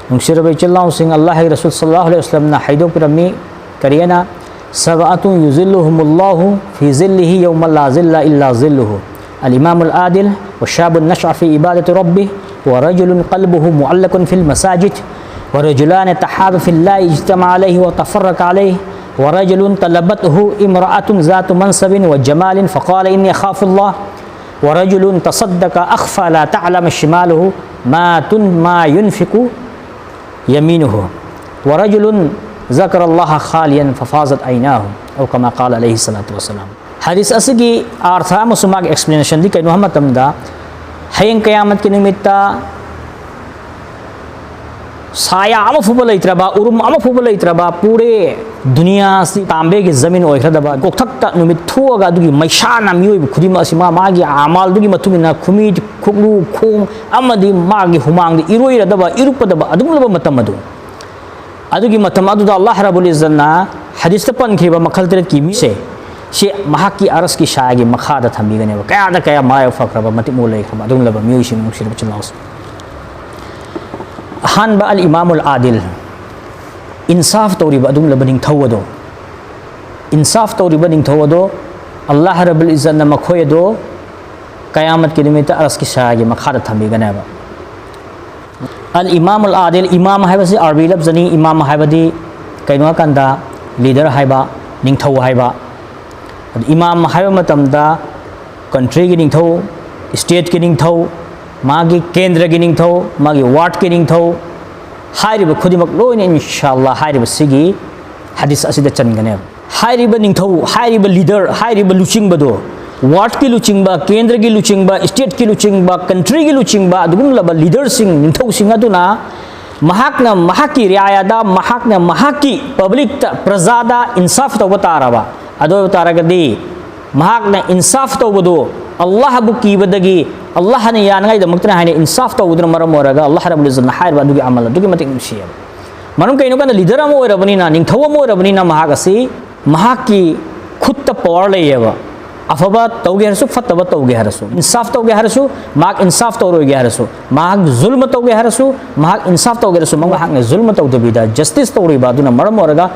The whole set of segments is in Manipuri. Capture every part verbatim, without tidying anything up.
ꯅꯨꯡꯁꯤꯔꯕ ꯏꯆꯤꯜ ꯏꯅꯥꯎꯁꯤꯡ, ꯑꯜꯂꯥꯍꯒꯤ ꯔꯁꯨꯜ ꯁꯜꯂꯜꯂꯥꯍꯨ ꯑꯂꯩꯍꯤ ꯋꯁꯜꯂꯝꯅ ꯍꯥꯏꯗꯣꯛꯄꯤꯔꯝꯃꯤ, ꯀꯔꯤ ꯍꯥꯏꯅ? "ꯁꯕꯑꯇꯨꯟ ꯌꯨꯖꯤꯜꯂꯨꯍꯨꯃꯨꯜꯂꯥꯍꯨ ꯐꯤ ꯖꯤꯜꯂꯤꯍꯤ ꯌꯧꯃ ꯂꯥ ꯖꯤꯜꯂ ꯏꯜꯂꯥ ꯖꯤꯜꯂꯨꯍꯨ, الإمام العادل، وشاب نشأ في عبادة ربه، ورجل قلبه معلق في المساجد، ورجلان تحابا في الله اجتمعا عليه وتفرقا عليه، ورجل طلبته امرأة ذات منصب وجمال فقال إني أخاف الله، ورجل تصدق أخفى لا تعلم شماله ما تن- ما ينفق يمينه، ورجل ذكر الله خاليا ففاضت عيناه"꯫ ꯑꯧ ꯀꯃꯥ ꯀꯥꯂ ꯑꯂꯩꯍꯤ ꯁꯂꯥꯇꯨ ꯋꯁꯁꯂꯥꯝ꯫ ꯍꯗꯤꯁ ꯑꯁꯤꯒꯤ ꯑꯥꯔꯊ ꯑꯃꯁꯨꯡ ꯃꯥꯒꯤ ꯑꯦꯛꯁꯄ꯭ꯂꯦꯅꯦꯁꯟꯗꯤ ꯀꯩꯅꯣ ꯍꯥꯏꯕ ꯃꯇꯝꯗ, ꯍꯌꯦꯡ ꯀꯌꯥꯃꯠꯀꯤ ꯅꯨꯃꯤꯠꯇ ꯁꯥꯌꯥ ꯑꯃ ꯐꯥꯎꯕ ꯂꯩꯇ꯭ꯔꯕ, ꯎꯔꯨꯝ ꯑꯃ ꯐꯥꯎꯕ ꯂꯩꯇ꯭ꯔꯕ, ꯄꯨꯔꯦ ꯗꯨꯅꯤꯌꯥꯁꯤ ꯇꯥꯝꯕꯦꯒꯤ ꯖꯃꯤꯟ ꯑꯣꯏꯈ꯭ꯔꯗꯕ, ꯀꯣꯛꯊꯛꯇ ꯅꯨꯃꯤꯠ ꯊꯣꯛꯑꯒ ꯑꯗꯨꯒꯤ ꯃꯩꯁꯥꯅ ꯃꯤꯑꯣꯏꯕ ꯈꯨꯗꯤꯡꯃꯛ ꯑꯁꯤ ꯃꯥ ꯃꯥꯒꯤ ꯑꯃꯥꯜꯗꯨꯒꯤ ꯃꯇꯨꯡ ꯏꯟꯅ ꯈꯨꯃꯤ ꯈꯨꯛꯂꯨ ꯈꯣꯡ ꯑꯃꯗꯤ ꯃꯥꯒꯤ ꯍꯨꯃꯥꯡꯗ ꯏꯔꯣꯏꯔꯗꯕ, ꯏꯔꯨꯞꯀꯗꯕ ꯑꯗꯨꯒꯨꯝꯂꯕ ꯃꯇꯝ ꯑꯗꯨ꯫ ꯑꯗꯨꯒꯤ ꯃꯇꯝ ꯑꯗꯨꯗ ꯑꯜꯂꯥꯍ ꯔꯕꯨꯜ ꯏꯖꯠꯅ ꯍꯗꯤꯁꯇ ꯄꯟꯈ꯭ꯔꯤꯕ ꯃꯈꯜ ꯇꯔꯦꯠꯀꯤ ꯃꯤꯁꯦ, ꯁꯤ ꯃꯍꯥꯛꯀꯤ ꯑꯔꯁꯀꯤ ꯁꯥꯌꯥꯒꯤ ꯃꯈꯥꯗ ꯊꯝꯕꯤꯒꯅꯦꯕ꯫ ꯀꯌꯥꯗ ꯀꯌꯥ ꯃꯔꯥꯏꯕꯛ ꯐꯈ꯭ꯔꯕ, ꯃꯇꯤꯛ ꯃꯒꯨꯟ ꯂꯩꯈ꯭ꯔꯕ ꯑꯗꯨꯒꯨꯝꯂꯕ ꯃꯤꯑꯣꯏꯁꯤꯡ, ꯅꯨꯡꯁꯤꯔꯕ ꯏꯆꯤꯜ ꯏꯅꯥꯎꯁꯤꯡ꯫ ꯑꯍꯥꯟꯕ ꯑꯜ ꯏꯃꯥꯃꯨꯜ ꯑꯥꯗꯤꯜ, ꯏꯟꯁꯥꯐ ꯇꯧꯔꯤꯕ ꯑꯗꯨꯒꯨꯝꯂꯕ ꯅꯤꯡꯊꯧ ꯑꯗꯣ, ꯏꯟꯁꯥꯐ ꯇꯧꯔꯤꯕ ꯅꯤꯡꯊꯧ ꯑꯗꯣ, ꯑꯜꯂꯥꯍ ꯔꯕꯨꯜ ꯏꯖꯠꯅ ꯃꯈꯣꯏ ꯑꯗꯣ ꯀꯌꯥꯃꯠꯀꯤ ꯅꯨꯃꯤꯠꯇ ꯑꯔꯁꯀꯤ ꯁꯥꯌꯥꯒꯤ ꯃꯈꯥꯗ ꯊꯝꯕꯤꯒꯅꯦꯕ꯫ ꯑꯜ ꯏꯃꯥꯃꯨꯜ ꯑꯥꯗꯤꯜ, ꯏꯃꯥꯝ ꯍꯥꯏꯕꯁꯤ ꯑꯔꯕꯤ ꯂꯐꯖꯅꯤ꯫ ꯏꯃꯥꯝ ꯍꯥꯏꯕꯗꯤ ꯀꯩꯅꯣ ꯍꯥꯏꯀꯥꯟꯗ, ꯂꯤꯗꯔ ꯍꯥꯏꯕ, ꯅꯤꯡꯊꯧ ꯍꯥꯏꯕ꯫ ꯑꯗꯨ ꯏꯃꯥꯝ ꯍꯥꯏꯕ ꯃꯇꯝꯗ ꯀꯟꯇ꯭ꯔꯤꯒꯤ ꯅꯤꯡꯊꯧ, ꯁ꯭ꯇꯦꯠꯀꯤ ꯅꯤꯡꯊꯧ, ꯃꯥꯒꯤ ꯀꯦꯟꯗ꯭ꯔꯒꯤ ꯅꯤꯡꯊꯧ, ꯃꯥꯒꯤ ꯋꯥꯔꯗꯀꯤ ꯅꯤꯡꯊꯧ, ꯍꯥꯏꯔꯤꯕ ꯈꯨꯗꯤꯡꯃꯛ ꯂꯣꯏꯅ ꯏꯟꯁꯥ ꯑꯜꯂꯥ ꯍꯥꯏꯔꯤꯕꯁꯤꯒꯤ ꯍꯗꯤꯁ ꯑꯁꯤꯗ ꯆꯟꯒꯅꯦꯕ꯫ ꯍꯥꯏꯔꯤꯕ ꯅꯤꯡꯊꯧ, ꯍꯥꯏꯔꯤꯕ ꯂꯤꯗꯔ, ꯍꯥꯏꯔꯤꯕ ꯂꯨꯆꯤꯡꯕꯗꯣ, ꯋꯥꯔꯗꯀꯤ ꯂꯨꯆꯤꯡꯕ, ꯀꯦꯟꯗ꯭ꯔꯒꯤ ꯂꯨꯆꯤꯡꯕ, ꯁ꯭ꯇꯦꯠꯀꯤ ꯂꯨꯆꯤꯡꯕ, ꯀꯟꯇ꯭ꯔꯤꯒꯤ ꯂꯨꯆꯤꯡꯕ, ꯑꯗꯨꯒꯨꯝꯂꯕ ꯂꯤꯗꯔꯁꯤꯡ, ꯅꯤꯡꯊꯧꯁꯤꯡ ꯑꯗꯨꯅ ꯃꯍꯥꯛꯅ ꯃꯍꯥꯛꯀꯤ ꯔꯤꯌꯥꯌꯥꯗ, ꯃꯍꯥꯛꯅ ꯃꯍꯥꯛꯀꯤ ꯄꯕ꯭ꯂꯤꯛꯇ, ꯄ꯭ꯔꯖꯥꯗ ꯏꯟꯁꯥꯐ ꯇꯧꯕ ꯇꯥꯔꯕ, ꯑꯗꯨ ꯑꯣꯏꯕ ꯇꯥꯔꯒꯗꯤ ꯃꯍꯥꯛꯅ ꯏꯟꯁꯥꯐ ꯇꯧꯕꯗꯨ ꯑꯜꯂꯥꯍꯕꯨ ꯀꯤꯕꯗꯒꯤ, ꯑꯜꯂꯥꯍꯅ ꯌꯥꯅꯉꯥꯏꯗꯃꯛꯇꯅ ꯍꯥꯏꯅ ꯏꯟꯁꯥꯐ ꯇꯧꯕꯗꯨꯅ ꯃꯔꯝ ꯑꯣꯏꯔꯒ ꯑꯜꯂꯥꯍ ꯔꯕꯨꯜ ꯏꯖꯠꯅ ꯍꯥꯏꯔꯤꯕ ꯑꯗꯨꯒꯤ ꯑꯃꯜ ꯑꯗꯨꯛꯀꯤ ꯃꯇꯤꯛ ꯅꯨꯡꯁꯤꯌꯦꯕ꯫ ꯃꯔꯝ ꯀꯩꯅꯣ ꯀꯥꯟꯗ, ꯂꯤꯗꯔ ꯑꯃ ꯑꯣꯏꯔꯕꯅꯤꯅ, ꯅꯤꯡꯊꯧ ꯑꯃ ꯑꯣꯏꯔꯕꯅꯤꯅ, ꯃꯍꯥꯛ ꯑꯁꯤ ꯃꯍꯥꯛꯀꯤ ꯈꯨꯠꯇ ꯄꯋꯥꯔ ꯂꯩꯌꯦꯕ꯫ ꯑꯐꯕ ꯇꯧꯒꯦ ꯍꯥꯏꯔꯁꯨ, ꯐꯠꯇꯕ ꯇꯧꯒꯦ ꯍꯥꯏꯔꯁꯨ, ꯏꯟꯁꯥꯐ ꯇꯧꯒꯦ ꯍꯥꯏꯔꯁꯨ, ꯃꯍꯥꯛ ꯏꯟꯁꯥꯐ ꯇꯧꯔꯣꯏꯒꯦ ꯍꯥꯏꯔꯁꯨ, ꯃꯍꯥꯛ ꯖꯨꯜꯃ ꯇꯧꯒꯦ ꯍꯥꯏꯔꯁꯨ, ꯃꯍꯥꯛ ꯏꯟꯁꯥꯐ ꯇꯧꯒꯦ ꯍꯥꯏꯔꯁꯨ, ꯃꯍꯥꯛꯅ ꯖꯨꯜꯃ ꯇꯧꯗꯕꯤꯗ ꯖꯁꯇꯤꯁ ꯇꯧꯔꯤꯕ ꯑꯗꯨꯅ ꯃꯔꯝ ꯑꯣꯏꯔꯒ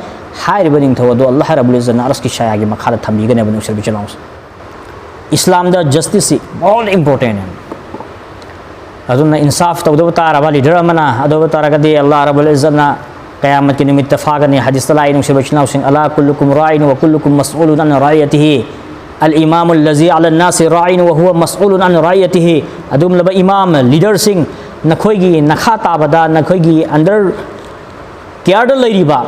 ꯍꯥꯏꯔꯤꯕ ꯅꯤꯡꯊꯧ ꯑꯗꯨ ꯑꯜꯂꯥꯍ ꯔꯕꯨꯜ ꯏꯖꯠꯅ ꯑꯔꯁꯀꯤ ꯁꯥꯌꯥꯒꯤ ꯃꯈꯥꯗ ꯊꯝꯕꯤꯒꯅꯦꯕ, ꯅꯨꯡꯁꯤꯔꯕ ꯏꯆꯤꯜ ꯏꯅꯥꯎꯁꯤꯡ꯫ ꯏꯁꯂꯥꯝꯗ ꯖꯁꯇꯤꯁꯁꯤ most important꯫ ꯑꯗꯨꯅ ꯏꯟꯁꯥꯐ ꯇꯧꯗꯕ ꯇꯥꯔꯕ ꯂꯤꯗꯔ ꯑꯃꯅ ꯑꯗꯨ ꯇꯥꯔꯒꯗꯤ ꯑꯜꯂꯥꯍ ꯔꯕꯨꯜ ꯏꯖꯠꯅ ꯀꯌꯥꯃꯠꯀꯤ ꯅꯨꯃꯤꯠꯇ ꯐꯥꯒꯅꯤ꯫ ꯍꯗꯤꯁꯇ ꯂꯥꯛꯏ, ꯅꯨꯡꯁꯤꯕ ꯏꯆꯤꯜ ꯏꯅꯥꯎꯁꯤꯡ, "ꯑꯂꯥ ꯀꯨꯜꯂꯨꯀꯨꯝ ꯔꯥꯏꯟ ꯋ ꯀꯨꯜꯂꯨꯀꯨꯝ ꯃꯁꯎꯂꯨꯟ ꯑꯟ ꯔꯥꯏꯌꯇꯤꯍꯤ꯫ ꯑꯜ ꯏꯃꯥꯃꯨ ꯂꯖꯤ ꯑꯂ ꯅꯥꯁꯤ ꯔꯥꯏꯟ ꯋ ꯍꯨꯋ ꯃꯁꯎꯂꯨꯟ ꯑꯟ ꯔꯥꯏꯌꯇꯤꯍꯤ"꯫ ꯑꯗꯨꯒꯨꯝꯂꯕ ꯏꯃꯥꯝ, ꯂꯤꯗꯔꯁꯤꯡ, ꯅꯈꯣꯏꯒꯤ ꯅꯈꯥ ꯇꯥꯕꯗ, ꯅꯈꯣꯏꯒꯤ ꯑꯟꯗꯔ ꯀꯤꯌꯥꯔꯗ ꯂꯩꯔꯤꯕ,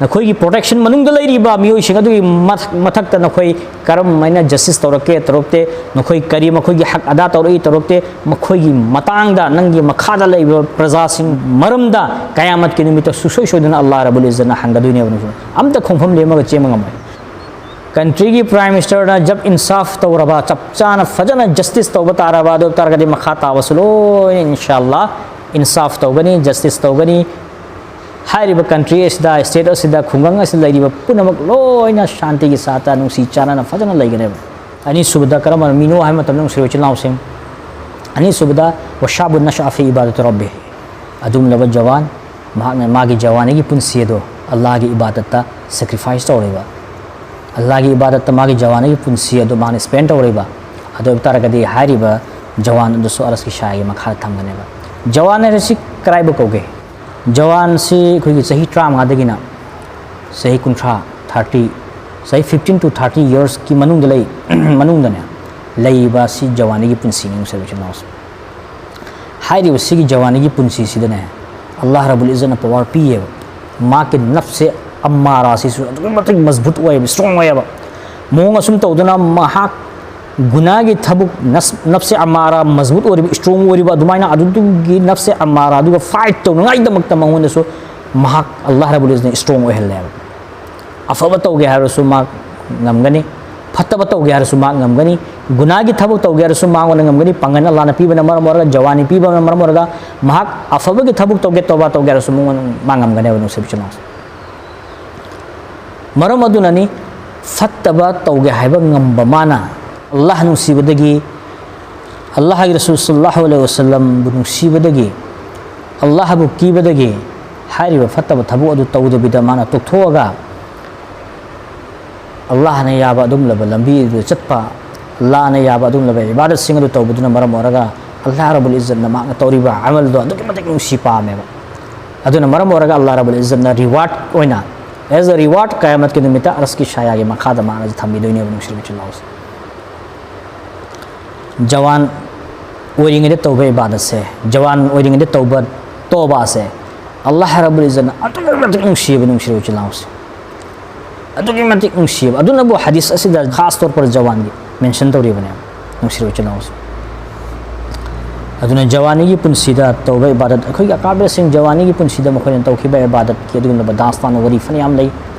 ꯅꯈꯣꯏꯒꯤ ꯄ꯭ꯔꯣꯇꯦꯛꯁꯟ ꯃꯅꯨꯡꯗ ꯂꯩꯔꯤꯕ ꯃꯤꯑꯣꯏꯁꯤꯡ ꯑꯗꯨꯒꯤ ꯃꯊꯛ-, ꯃꯊꯛꯇ ꯅꯈꯣꯏ ꯀꯔꯝ ꯍꯥꯏꯅ ꯖꯁꯇꯤꯁ ꯇꯧꯔꯛꯀꯦ, ꯇꯧꯔꯛꯇꯦ, ꯅꯈꯣꯏ ꯀꯔꯤ, ꯃꯈꯣꯏꯒꯤ ꯍꯛ ꯑꯗꯥ ꯇꯧꯔꯛꯏ, ꯇꯧꯔꯛꯇꯦ, ꯃꯈꯣꯏꯒꯤ ꯃꯇꯥꯡꯗ, ꯅꯪꯒꯤ ꯃꯈꯥꯗ ꯂꯩꯕ ꯄ꯭ꯔꯖꯥꯁꯤꯡ ꯃꯔꯝꯗ ꯀꯌꯥꯃꯠꯀꯤ ꯅꯨꯃꯤꯠꯇ ꯁꯨꯡꯁꯣꯏ ꯁꯣꯏꯗꯅ ꯑꯜꯂꯥꯍ ꯔꯕꯨꯜ ꯏꯖꯠꯅ ꯍꯪꯒꯗꯣꯏꯅꯦꯕ꯫ ꯅꯪꯁꯨ ꯑꯝꯇ ꯈꯣꯡꯐꯝ ꯂꯦꯝꯃꯒ ꯆꯦꯟꯕ ꯉꯝꯃꯣꯏ꯫ ꯀꯟꯇ꯭ꯔꯤꯒꯤ ꯄ꯭ꯔꯥꯏꯝ ꯃꯤꯅꯤꯁꯇꯔꯅ ꯖꯕ ꯏꯟꯁꯥꯐ ꯇꯧꯔꯕ, ꯆꯞ ꯆꯥꯅ ꯐꯖꯅ ꯖꯁꯇꯤꯁ ꯇꯧꯕ ꯇꯥꯔꯕ, ꯑꯗꯨ ꯇꯥꯔꯒꯗꯤ ꯃꯈꯥ ꯇꯥꯕꯁꯨ ꯂꯣꯏꯅ ꯏꯟꯁꯥ ꯑꯜꯂꯥꯍ ꯏꯟꯁꯥꯐ ꯇꯧꯒꯅꯤ, ꯖꯁꯇꯤꯁ ꯇꯧꯒꯅꯤ꯫ ꯍꯥꯏꯔꯤꯕ ꯀꯟꯇ꯭ꯔꯤ ꯑꯁꯤꯗ, ꯁ꯭ꯇꯦꯠ ꯑꯁꯤꯗ, ꯈꯨꯡꯒꯪ ꯑꯁꯤꯗ ꯂꯩꯔꯤꯕ ꯄꯨꯝꯅꯃꯛ ꯂꯣꯏꯅ ꯁꯥꯟꯇꯤꯒꯤ ꯁꯥꯠꯇ ꯅꯨꯡꯁꯤ ꯆꯥꯟꯅꯅ ꯐꯖꯅ ꯂꯩꯒꯅꯦꯕ꯫ ꯑꯅꯤꯁꯨꯕꯗ ꯀꯔꯝꯕ ꯃꯤꯅꯣ ꯍꯥꯏꯕ ꯃꯇꯝꯗ, ꯅꯨꯡꯁꯤꯔꯕ ꯏꯆꯤꯜ ꯏꯅꯥꯎꯁꯤꯡ, ꯑꯅꯤꯁꯨꯕꯗ ꯋꯁꯥꯕꯨ ꯅꯁꯥ ꯐꯤ ꯏꯕꯥꯗꯇ ꯔꯕꯤ꯫ ꯑꯗꯨꯒꯨꯝꯂꯕ ꯖꯋꯥꯟ, ꯃꯍꯥꯛꯅ ꯃꯥꯒꯤ ꯖꯋꯥꯅꯤꯒꯤ ꯄꯨꯟꯁꯤ ꯑꯗꯨ ꯑꯜꯂꯥꯍꯒꯤ ꯏꯕꯥꯗꯠꯇ ꯁꯦꯀ꯭ꯔꯤꯐꯥꯏꯁ ꯇꯧꯔꯤꯕ, ꯑꯜꯂꯥꯍꯒꯤ ꯏꯕꯥꯗꯠꯇ ꯃꯥꯒꯤ ꯖꯋꯥꯅꯤꯒꯤ ꯄꯨꯟꯁꯤ ꯑꯗꯨ ꯃꯥꯅ ꯁ꯭ꯄꯦꯟ ꯇꯧꯔꯤꯕ, ꯑꯗꯨ ꯑꯣꯏꯕ ꯇꯥꯔꯒꯗꯤ ꯍꯥꯏꯔꯤꯕ ꯖꯋꯥꯟ ꯑꯗꯨꯁꯨ ꯑꯔꯁꯀꯤ ꯁꯥꯌꯥꯒꯤ ꯃꯈꯥꯗ ꯊꯝꯒꯅꯦꯕ꯫ ꯖꯋꯥꯟ ꯍꯥꯏꯕꯁꯤ ꯀꯔꯥꯏꯕꯨ ꯀꯧꯒꯦ? ꯖꯋꯥꯟꯁꯤ ꯑꯩꯈꯣꯏꯒꯤ ꯆꯍꯤ ꯇꯔꯥꯃꯉꯥꯗꯒꯤꯅ ꯆꯍꯤ ꯀꯨꯟꯊ꯭ꯔꯥ, ꯊꯥꯔꯇꯤ, ꯆꯍꯤ fifteen to thirty yearsꯀꯤ ꯃꯅꯨꯡꯗ ꯂꯩ, ꯃꯅꯨꯡꯗꯅꯦ, ꯂꯩꯔꯤꯕ ꯑꯁꯤ ꯖꯋꯥꯅꯤꯒꯤ ꯄꯨꯟꯁꯤꯅꯤ, ꯅꯨꯡꯁꯤꯔꯕ ꯏꯆꯤꯜ ꯏꯅꯥꯎꯁꯤꯡ꯫ ꯍꯥꯏꯔꯤꯕ ꯁꯤꯒꯤ ꯖꯋꯥꯅꯤꯒꯤ ꯄꯨꯟꯁꯤꯁꯤꯗꯅꯦ, ꯑꯜꯂꯥꯍ ꯔꯕꯨꯜ ꯏꯖꯠꯅ ꯄꯋꯥꯔ ꯄꯤꯌꯦꯕ꯫ ꯃꯍꯥꯛꯀꯤ ꯅꯐꯁꯦ ꯑꯝꯃꯥꯔꯥꯁꯤꯁꯨ ꯑꯗꯨꯛꯀꯤ ꯃꯇꯤꯛ ꯃꯖꯕꯨꯠ ꯑꯣꯏꯌꯦꯕ, ꯁ꯭ꯇꯔꯣꯡ ꯑꯣꯏꯌꯦꯕ꯫ ꯃꯑꯣꯡ ꯑꯁꯨꯝ ꯇꯧꯗꯅ ꯃꯍꯥꯛ ꯒꯨꯅꯥꯒꯤ ꯊꯕꯛ, ꯅꯁ-, ꯅꯐꯁꯦ ꯑꯝꯃꯥꯔꯥ ꯃꯖꯕꯨꯠ ꯑꯣꯏꯔꯤꯕ, ꯁ꯭ꯇꯔꯣꯡ ꯑꯣꯏꯔꯤꯕ, ꯑꯗꯨꯃꯥꯏꯅ ꯑꯗꯨꯗꯨꯒꯤ ꯅꯐꯁꯦ ꯑꯝꯃꯥꯔꯥ ꯑꯗꯨꯒ ꯐꯥꯏꯠ ꯇꯧꯅꯉꯥꯏꯗꯃꯛꯇ ꯃꯉꯣꯟꯗꯁꯨ ꯃꯍꯥꯛ ꯑꯜꯂꯥꯍ ꯔꯕꯨꯜ ꯏꯖꯠꯅ ꯁ꯭ꯇꯔꯣꯡ ꯑꯣꯏꯍꯜꯂꯦꯕ꯫ ꯑꯐꯕ ꯇꯧꯒꯦ ꯍꯥꯏꯔꯁꯨ ꯃꯥ ꯉꯝꯒꯅꯤ, ꯐꯠꯇꯕ ꯇꯧꯒꯦ ꯍꯥꯏꯔꯁꯨ ꯃꯥ ꯉꯝꯒꯅꯤ, ꯒꯨꯅꯥꯒꯤ ꯊꯕꯛ ꯇꯧꯒꯦ ꯍꯥꯏꯔꯁꯨ ꯃꯉꯣꯟꯗ ꯉꯝꯒꯅꯤ꯫ ꯄꯥꯡꯒꯜ ꯑꯜꯂꯥꯍꯅ ꯄꯤꯕꯅ ꯃꯔꯝ ꯑꯣꯏꯔꯒ, ꯖꯋꯥꯅꯤ ꯄꯤꯕꯅ ꯃꯔꯝ ꯑꯣꯏꯔꯒ ꯃꯍꯥꯛ ꯑꯐꯕꯒꯤ ꯊꯕꯛ ꯇꯧꯒꯦ, ꯇꯧꯕ ꯇꯧꯒꯦ ꯍꯥꯏꯔꯁꯨ ꯃꯉꯣꯟꯗ ꯃꯥ ꯉꯝꯒꯅꯦꯕ, ꯅꯨꯡꯁꯤꯕ ꯏꯆꯤꯜ ꯏꯅꯥꯎꯁꯤꯡ꯫ ꯃꯔꯝ ꯑꯗꯨꯅꯅꯤ ꯐꯠꯇꯕ ꯇꯧꯒꯦ ꯍꯥꯏꯕ ꯉꯝꯕ ꯃꯥꯅ ꯑꯜꯂꯥꯍ ꯅꯨꯡꯁꯤꯕꯗꯒꯤ, ꯑꯜꯂꯥꯍꯒꯤ ꯔꯁꯨꯜ ꯁꯜꯂꯜꯂꯥꯍꯨ ꯑꯂꯩꯍꯤ ꯋꯥꯁꯜꯂꯝꯕꯨ ꯅꯨꯡꯁꯤꯕꯗꯒꯤ, ꯑꯜꯂꯥꯍꯕꯨ ꯀꯤꯕꯗꯒꯤ ꯍꯥꯏꯔꯤꯕ ꯐꯠꯇꯕ ꯊꯕꯛ ꯑꯗꯨ ꯇꯧꯗꯕꯤꯗ ꯃꯥꯅ ꯇꯣꯛꯊꯣꯛꯑꯒ ꯑꯜꯂꯥꯍꯅ ꯌꯥꯕ ꯑꯗꯨꯒꯨꯝꯂꯕ ꯂꯝꯕꯤ ꯑꯗꯨꯗ ꯆꯠꯄ, ꯑꯜꯂꯥꯍꯅ ꯌꯥꯕ ꯑꯗꯨꯒꯨꯝꯂꯕ ꯏꯕꯥꯗꯠꯁꯤꯡ ꯑꯗꯨ ꯇꯧꯕꯗꯨꯅ ꯃꯔꯝ ꯑꯣꯏꯔꯒ ꯑꯜꯂꯥꯍ ꯔꯕꯨꯜ ꯏꯖꯠꯅ ꯃꯍꯥꯛꯅ ꯇꯧꯔꯤꯕ ꯑꯃꯜꯗꯣ ꯑꯗꯨꯛꯀꯤ ꯃꯇꯤꯛ ꯅꯨꯡꯁꯤ ꯄꯥꯝꯃꯦꯕ꯫ ꯑꯗꯨꯅ ꯃꯔꯝ ꯑꯣꯏꯔꯒ ꯑꯜꯂꯥꯍ ꯔꯕꯨꯜ ꯏꯖꯠꯅ ꯔꯤꯋꯥꯔꯗ ꯑꯣꯏꯅ, as a reward, ꯀꯌꯥꯃꯠꯀꯤ ꯅꯨꯃꯤꯠꯇ ꯑꯔꯁꯀꯤ ꯁꯥꯌꯥꯒꯤ ꯃꯈꯥꯗ ꯃꯥꯅ ꯊꯝꯕꯤꯗꯣꯏꯅꯦꯕ, ꯅꯨꯡꯁꯤꯔꯕ ꯏꯆꯤꯜ ꯏꯅꯥꯎꯁꯦ꯫ ꯖꯋꯥꯟ ꯑꯣꯏꯔꯤꯉꯩꯗ ꯇꯧꯕ ꯏꯕꯥꯗꯠꯁꯦ, ꯖꯋꯥꯟ ꯑꯣꯏꯔꯤꯉꯩꯗ ꯇꯧꯕ ꯇꯣꯕꯥꯁꯦ ꯑꯜꯂꯥꯍ ꯔꯕꯨꯜ ꯏꯖꯠꯅ ꯑꯗꯨꯛꯀꯤ ꯃꯇꯤꯛ ꯅꯨꯡꯁꯤꯕ, ꯅꯨꯡꯁꯤꯔꯕ ꯏꯆꯤꯜ ꯏꯅꯥꯎꯁꯦ꯫ ꯑꯗꯨꯛꯀꯤ ꯃꯇꯤꯛ ꯅꯨꯡꯁꯤꯕ꯫ ꯑꯗꯨꯅꯕꯨ ꯍꯗꯤꯁ ꯑꯁꯤꯗ ꯈꯥꯁ ꯇꯧꯔ ꯄꯔ ꯖꯋꯥꯟꯒꯤ ꯃꯦꯟꯁꯟ ꯇꯧꯔꯤꯕꯅꯦ, ꯅꯨꯡꯁꯤꯔꯕ ꯏꯆꯤꯜ ꯏꯅꯥꯎꯁꯦ꯫ ꯑꯗꯨꯅ ꯖꯋꯥꯅꯤꯒꯤ ꯄꯨꯟꯁꯤꯗ ꯇꯧꯕ ꯏꯕꯥꯗꯠ, ꯑꯩꯈꯣꯏꯒꯤ ꯑꯀꯥꯕꯤꯔꯁꯤꯡ ꯖꯋꯥꯅꯤꯒꯤ ꯄꯨꯟꯁꯤꯗ ꯃꯈꯣꯏꯅ ꯇꯧꯈꯤꯕ ꯏꯕꯥꯗꯠꯀꯤ ꯑꯗꯨꯒꯨꯝꯂꯕ ꯗꯥꯁꯇꯥꯟ ꯋꯥꯔꯤ ꯐꯅꯌꯥꯝ ꯂꯩ꯫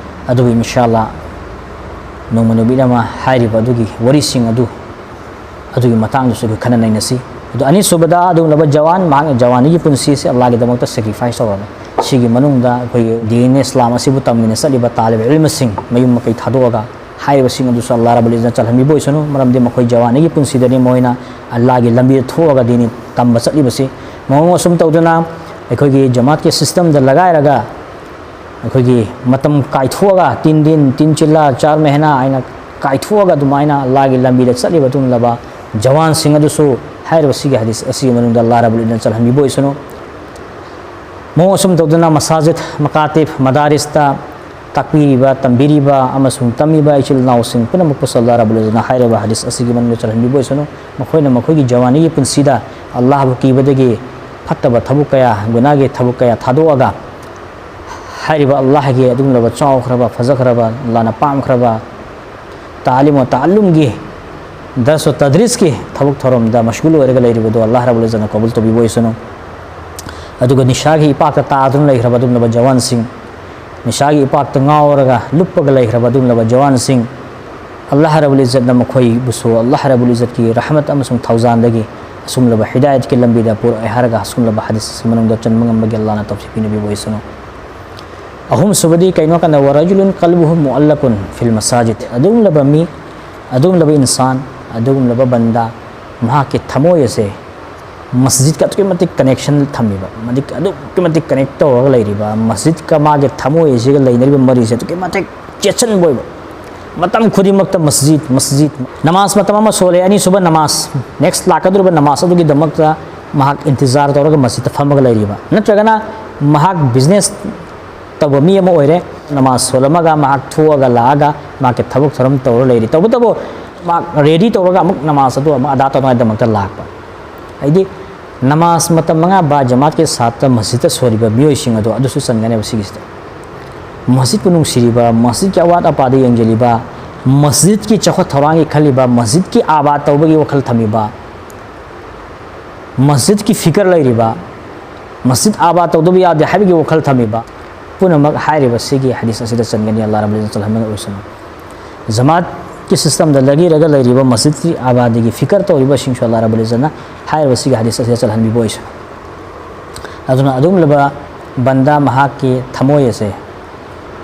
ꯑꯗꯨꯕꯨ ꯏꯟꯁꯥ ꯑꯜꯂꯥ ꯅꯣꯡꯃ ꯅꯨꯃꯤꯠ ꯑꯃ ꯍꯥꯏꯔꯤꯕ ꯑꯗꯨꯒꯤ ꯋꯥꯔꯤꯁꯤꯡ ꯑꯗꯨ, ꯑꯗꯨꯒꯤ ꯃꯇꯥꯡꯗꯁꯨ ꯑꯩꯈꯣꯏ ꯈꯟꯅ ꯅꯩꯅꯁꯤ꯫ ꯑꯗꯨ ꯑꯅꯤꯁꯨꯕꯗ ꯑꯗꯨꯒꯨꯝꯂꯕ ꯖꯋꯥꯟ, ꯃꯍꯥꯛꯅ ꯖꯋꯥꯅꯤꯒꯤ ꯄꯨꯟꯁꯤꯁꯦ ꯑꯜꯂꯥꯍꯒꯤꯗꯃꯛꯇ ꯁꯦꯀ꯭ꯔꯤꯐꯥꯏꯁ ꯇꯧꯔꯝꯃꯤ꯫ ꯁꯤꯒꯤ ꯃꯅꯨꯡꯗ ꯑꯩꯈꯣꯏꯒꯤ ꯗꯤꯟ ꯏꯁꯂꯥꯝ ꯑꯁꯤꯕꯨ ꯇꯝꯃꯤꯟꯅ ꯆꯠꯂꯤꯕ ꯇꯥꯂꯤꯕ ꯏꯜꯃꯁꯤꯡ ꯃꯌꯨꯝ ꯃꯀꯩ ꯊꯥꯗꯣꯛꯑꯒ ꯍꯥꯏꯔꯤꯕꯁꯤꯡ ꯑꯗꯨꯁꯨ ꯑꯜꯂꯥꯍ ꯔꯕꯨꯜ ꯏꯖꯠꯅ ꯆꯜꯍꯟꯕꯤꯕ ꯑꯣꯏꯁꯅꯨ꯫ ꯃꯔꯝꯗꯤ ꯃꯈꯣꯏ ꯖꯋꯥꯅꯤꯒꯤ ꯄꯨꯟꯁꯤꯗꯅꯤ ꯃꯈꯣꯏꯅ ꯑꯜꯂꯥꯍꯒꯤ ꯂꯝꯕꯤꯗ ꯊꯣꯛꯑꯒ ꯗꯤꯟ ꯇꯝꯕ ꯆꯠꯂꯤꯕꯁꯤ꯫ ꯃꯑꯣꯡ ꯑꯁꯨꯝ ꯇꯧꯗꯅ ꯑꯩꯈꯣꯏꯒꯤ ꯖꯃꯥꯠꯀꯤ ꯁꯤꯁꯇꯦꯝꯗ ꯂꯒꯥꯏꯔꯒ ꯑꯩꯈꯣꯏꯒꯤ ꯃꯇꯝ ꯀꯥꯏꯊꯣꯛꯑꯒ ꯇꯤꯟ ꯗꯤꯟ, ꯇꯤꯟ ꯆꯤꯜꯂꯥ, ꯆꯥꯔ ꯃꯦꯍꯅꯥ ꯍꯥꯏꯅ ꯀꯥꯏꯊꯣꯛꯑꯒ ꯑꯗꯨꯃꯥꯏꯅ ꯑꯜꯂꯥꯍꯒꯤ ꯂꯝꯕꯤꯗ ꯆꯠꯂꯤꯕ ꯑꯗꯨꯒꯨꯝꯂꯕ ꯖꯋꯥꯟꯁꯤꯡ ꯑꯗꯨꯁꯨ ꯍꯥꯏꯔꯤꯕ ꯁꯤꯒꯤ ꯍꯗꯤꯁ ꯑꯁꯤꯒꯤ ꯃꯅꯨꯡꯗ ꯑꯜꯂꯥꯍ ꯔꯕꯨꯜ ꯏꯖꯠꯅ ꯆꯜꯍꯟꯕꯤꯕ ꯑꯣꯏꯁꯅꯨ꯫ ꯃꯑꯣꯡ ꯑꯁꯨꯝ ꯇꯧꯗꯨꯅ ꯃꯁꯥꯖꯤꯗ, ꯃꯀꯥꯇꯤꯕ, ꯃꯗꯥꯔꯤꯁꯇ ꯇꯥꯛꯄꯤꯔꯤꯕ, ꯇꯝꯕꯤꯔꯤꯕ ꯑꯃꯁꯨꯡ ꯇꯝꯃꯤꯕ ꯏꯆꯤꯜ ꯏꯅꯥꯎꯁꯤꯡ ꯄꯨꯝꯅꯃꯛꯄꯨꯁꯨ ꯑꯜꯂꯥꯍ ꯔꯕꯨꯜ ꯏꯖꯠꯅ ꯍꯥꯏꯔꯤꯕ ꯍꯗꯤꯁ ꯑꯁꯤꯒꯤ ꯃꯅꯨꯡꯗ ꯆꯜꯍꯟꯕꯤꯕ ꯑꯣꯏꯁꯅꯨ꯫ ꯃꯈꯣꯏꯅ ꯃꯈꯣꯏꯒꯤ ꯖꯋꯥꯅꯤꯒꯤ ꯄꯨꯟꯁꯤꯗ ꯑꯜꯂꯥꯍꯕꯨ ꯀꯤꯕꯗꯒꯤ ꯐꯠꯇꯕ ꯊꯕꯛ ꯀꯌꯥ, ꯒꯨꯅꯥꯒꯤ ꯊꯕꯛ ꯀꯌꯥ ꯊꯥꯗꯣꯛꯑꯒ ꯍꯥꯏꯔꯤꯕ ꯑꯜꯂꯥꯍꯒꯤ ꯑꯗꯨꯒꯨꯝꯂꯕ ꯆꯥꯎꯈ꯭ꯔꯕ, ꯐꯖꯈ꯭ꯔꯕ, ꯑꯜꯂꯥꯍꯅ ꯄꯥꯝꯈ꯭ꯔꯕ ꯇꯥꯂꯤꯝ ꯋꯥ ꯇꯥꯂꯨꯝꯒꯤ, ꯗꯔꯁ ꯋꯥ ꯇꯗ꯭ꯔꯤꯁꯀꯤ ꯊꯕꯛ ꯊꯧꯔꯝꯗ ꯃꯁꯒꯨꯜ ꯑꯣꯏꯔꯒ ꯂꯩꯔꯤꯕꯗꯨ ꯑꯜꯂꯥꯍ ꯔꯕꯨꯜ ꯏꯖꯠꯅ ꯀꯕꯨꯜ ꯇꯧꯕꯤꯕ ꯑꯣꯏꯁꯅꯨ꯫ ꯑꯗꯨꯒ ꯅꯤꯁꯥꯒꯤ ꯏꯄꯥꯛꯇ ꯇꯥꯗꯨꯅ ꯂꯩꯈ꯭ꯔꯕ ꯑꯗꯨꯒꯨꯝꯂꯕ ꯖꯋꯥꯟꯁꯤꯡ, ꯅꯤꯁꯥꯒꯤ ꯏꯄꯥꯛꯇ ꯉꯥꯎꯔꯒ ꯂꯨꯞꯄꯒ ꯂꯩꯈ꯭ꯔꯕ ꯑꯗꯨꯒꯨꯝꯂꯕ ꯖꯋꯥꯟꯁꯤꯡ, ꯑꯜꯂꯥꯍ ꯔꯕꯨꯜ ꯏꯖꯠꯅ ꯃꯈꯣꯏꯕꯨꯁꯨ ꯑꯜꯂꯥꯍ ꯔꯕꯨꯜ ꯏꯖꯠꯀꯤ ꯔꯍꯃꯠ ꯑꯃꯁꯨꯡ ꯊꯧꯖꯥꯟꯗꯒꯤ ꯑꯁꯨꯝꯂꯕ ꯍꯤꯗꯥꯌꯠꯀꯤ ꯂꯝꯕꯤꯗ ꯄꯨꯔꯛꯑꯦ ꯍꯥꯏꯔꯒ ꯑꯁꯨꯝꯂꯕ ꯍꯗꯤꯁ ꯑꯁꯤ ꯃꯅꯨꯡꯗ ꯆꯟꯕ ꯉꯝꯕꯒꯤ ꯑꯜꯂꯥꯍꯅ ꯇꯧꯐꯤꯛ ꯄꯤꯅꯕꯤꯕ ꯑꯣꯏꯁꯅꯨ꯫ ꯑꯍꯨꯝꯁꯨꯕꯗꯤ ꯀꯩꯅꯣ ꯀꯥꯟꯗ, ورجل قلبه معلق في المساجد, ꯑꯗꯨꯒꯨꯝꯂꯕ ꯃꯤ, ꯑꯗꯨꯒꯨꯝꯂꯕ ꯏꯟꯁꯥꯟ, ꯑꯗꯨꯒꯨꯝꯂꯕ ꯕꯟꯗꯥ, ꯃꯍꯥꯛꯀꯤ ꯊꯃꯣꯏ ꯑꯁꯦ ꯃꯁꯖꯤꯗꯀ ꯑꯗꯨꯛꯀꯤ ꯃꯇꯤꯛ connection ꯊꯝꯃꯤꯕ, ꯃꯗꯤꯛ ꯑꯗꯨꯛꯀꯤ ꯃꯇꯤꯛ connect ꯇꯧꯔꯒ ꯂꯩꯔꯤꯕ, ꯃꯁꯖꯤꯗꯀ ꯃꯥꯒꯤ ꯊꯃꯣꯏ ꯑꯁꯤꯒ ꯂꯩꯅꯔꯤꯕ ꯃꯔꯤꯁꯦ ꯑꯗꯨꯛꯀꯤ ꯃꯇꯤꯛ ꯆꯦꯠꯁꯤꯟꯕ ꯑꯣꯏꯕ, ꯃꯇꯝ ꯈꯨꯗꯤꯡꯃꯛꯇ ꯃꯁꯖꯤꯗ, ꯃꯁꯖꯤꯗ꯫ ꯅꯃꯥꯖ ꯃꯇꯝ ꯑꯃ ꯁꯣꯜꯂꯦ, ꯑꯅꯤꯁꯨꯕ ꯅꯃꯥꯖ, next ꯂꯥꯛꯀꯗꯧꯔꯤꯕ ꯅꯃꯥꯖ ꯑꯗꯨꯒꯤꯗꯃꯛꯇ ꯃꯍꯥꯛ ꯏꯟꯇꯤꯖꯥꯔ ꯇꯧꯔꯒ ꯃꯁꯖꯤꯗꯇ ꯐꯝꯃꯒ ꯂꯩꯔꯤꯕ, ꯅꯠꯇ꯭ꯔꯒꯅ ꯃꯍꯥꯛ business ꯇꯧꯕ ꯃꯤ ꯑꯃ ꯑꯣꯏꯔꯦ, ꯅꯃꯥꯖ ꯁꯣꯜꯂꯝꯃꯒ ꯃꯍꯥꯛ ꯊꯣꯛꯑꯒ ꯂꯥꯛꯑꯒ ꯃꯍꯥꯛꯀꯤ ꯊꯕꯛ ꯊꯧꯔꯝ ꯇꯧꯔ ꯂꯩꯔꯤ, ꯇꯧꯕꯇꯕꯨ ꯃꯍꯥꯛ ready ꯇꯧꯔꯒ ꯑꯃꯨꯛ ꯅꯃꯥꯖ ꯑꯗꯨ ꯑꯃꯨꯛ ꯑꯗꯥ ꯇꯧꯅꯉꯥꯏꯗꯃꯛꯇ ꯂꯥꯛꯄ꯫ ꯍꯥꯏꯗꯤ ꯅꯃꯥꯖ ꯃꯇꯝ ꯃꯉꯥ ꯕꯥ ꯖꯃꯥꯠꯀꯤ ꯁꯥꯠꯇ ꯃꯁꯖꯤꯗꯇ ꯁꯣꯜꯂꯤꯕ ꯃꯤꯑꯣꯏꯁꯤꯡ ꯑꯗꯣ ꯑꯗꯨꯁꯨ ꯆꯟꯒꯅꯦꯕ ꯁꯤꯒꯤꯁꯤꯗ꯫ ꯃꯁꯖꯤꯗꯄꯨ ꯅꯨꯡꯁꯤꯔꯤꯕ, ꯃꯁꯖꯤꯗꯀꯤ ꯑꯋꯥꯠ ꯑꯄꯥꯗ ꯌꯦꯡꯁꯤꯜꯂꯤꯕ, ꯃꯁꯖꯤꯗꯀꯤ ꯆꯥꯎꯈꯠ ꯊꯧꯔꯥꯡꯒꯤ ꯈꯜꯂꯤꯕ, ꯃꯁꯖꯤꯗꯀꯤ ꯑꯥꯕꯥꯗ ꯇꯧꯕꯒꯤ ꯋꯥꯈꯜ ꯊꯝꯃꯤꯕ, ꯃꯁꯖꯤꯗꯀꯤ ꯐꯤꯀꯔ ꯂꯩꯔꯤꯕ, ꯃꯁꯖꯤꯗ ꯑꯥꯕꯥꯗ ꯇꯧꯗꯕ ꯌꯥꯗꯦ ꯍꯥꯏꯕꯒꯤ ꯋꯥꯈꯜ ꯊꯝꯃꯤꯕ, ꯄꯨꯝꯅꯃꯛ ꯍꯥꯏꯔꯤꯕ ꯁꯤꯒꯤ ꯍꯗꯤꯁ ꯑꯁꯤꯗ ꯆꯟꯒꯅꯤ꯫ ꯑꯜꯂꯥꯍ ꯔꯕꯨꯜ ꯏꯖ꯭ꯖꯠꯅ ꯆꯜꯍꯟꯕ ꯑꯣꯏꯁꯅꯨ꯫ ꯖꯃꯥꯠꯀꯤ systemꯗ ꯂꯩꯔꯒ ꯂꯩꯔꯤꯕ ꯃꯁꯖꯤꯗꯀꯤ ꯑꯥꯕꯥꯗꯤꯒꯤ ꯐꯤꯀꯔ ꯇꯧꯔꯤꯕꯁꯤꯡꯁꯨ ꯑꯜꯂꯥꯍ ꯔꯕꯨꯜ ꯏꯖ꯭ꯖꯠꯅ ꯍꯥꯏꯔꯤꯕ ꯁꯤꯒꯤ ꯍꯗꯤꯁ ꯑꯁꯤꯗ ꯆꯜꯍꯟꯕꯤꯕ ꯑꯣꯏꯁꯅꯨ꯫ ꯑꯗꯨꯅ ꯑꯗꯨꯒꯨꯝꯂꯕ ꯕꯟꯗꯥ ꯃꯍꯥꯛꯀꯤ ꯊꯃꯣꯏ ꯑꯁꯦ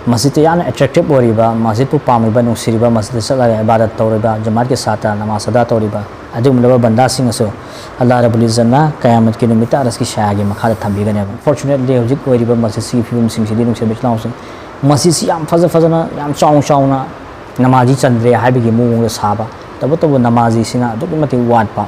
ꯃꯁꯖꯤꯗꯇ ꯌꯥꯝꯅ attractive ꯑꯣꯏꯔꯤꯕ, ꯃꯁꯖꯤꯗꯄꯨ ꯄꯥꯝꯂꯤꯕ, ꯅꯨꯡꯁꯤꯔꯤꯕ, ꯃꯁꯖꯤꯗꯇ ꯆꯠꯂꯒ ꯏꯕꯥꯗꯠ ꯇꯧꯔꯤꯕ, ꯖꯃꯥꯠꯀꯤ ꯁꯥꯠꯇ ꯅꯃꯥꯖ ꯑꯗꯥ ꯇꯧꯔꯤꯕ, ꯑꯗꯨꯒꯨꯝꯂꯕ ꯕꯟꯗꯥꯁꯤꯡ ꯑꯁꯨ ꯑꯜꯂꯥꯍ ꯔꯕꯨꯜ ꯏꯖ꯭ꯖꯠꯅ ꯀꯌꯥꯃꯠꯀꯤ ꯅꯨꯃꯤꯠꯇ ꯑꯔꯁꯀꯤ ꯁꯥꯌꯥꯒꯤ ꯃꯈꯥꯗ ꯊꯝꯕꯤꯒꯅꯦꯕ꯫ Unfortunately, ꯍꯧꯖꯤꯛ ꯑꯣꯏꯔꯤꯕ ꯃꯁꯖꯤꯗꯁꯤꯒꯤ ꯐꯤꯕꯝꯁꯤꯡꯁꯤꯗꯤ, ꯅꯨꯡꯁꯤꯕ ꯏꯆꯤꯜ ꯏꯅꯥꯎꯁꯤꯡ, ꯃꯁꯖꯤꯗꯁꯤ ꯌꯥꯝ ꯐꯖ ꯐꯖꯅ, ꯌꯥꯝ ꯆꯥꯎꯅ ꯆꯥꯎꯅ ꯅꯃꯥꯖꯤ ꯆꯟꯗ꯭ꯔꯦ ꯍꯥꯏꯕꯒꯤ ꯃꯑꯣꯡꯗ ꯁꯥꯕ, ꯇꯧꯕꯇꯕꯨ ꯅꯃꯥꯖꯤꯁꯤꯅ ꯑꯗꯨꯛꯀꯤ ꯃꯇꯤꯛ ꯋꯥꯠꯄ,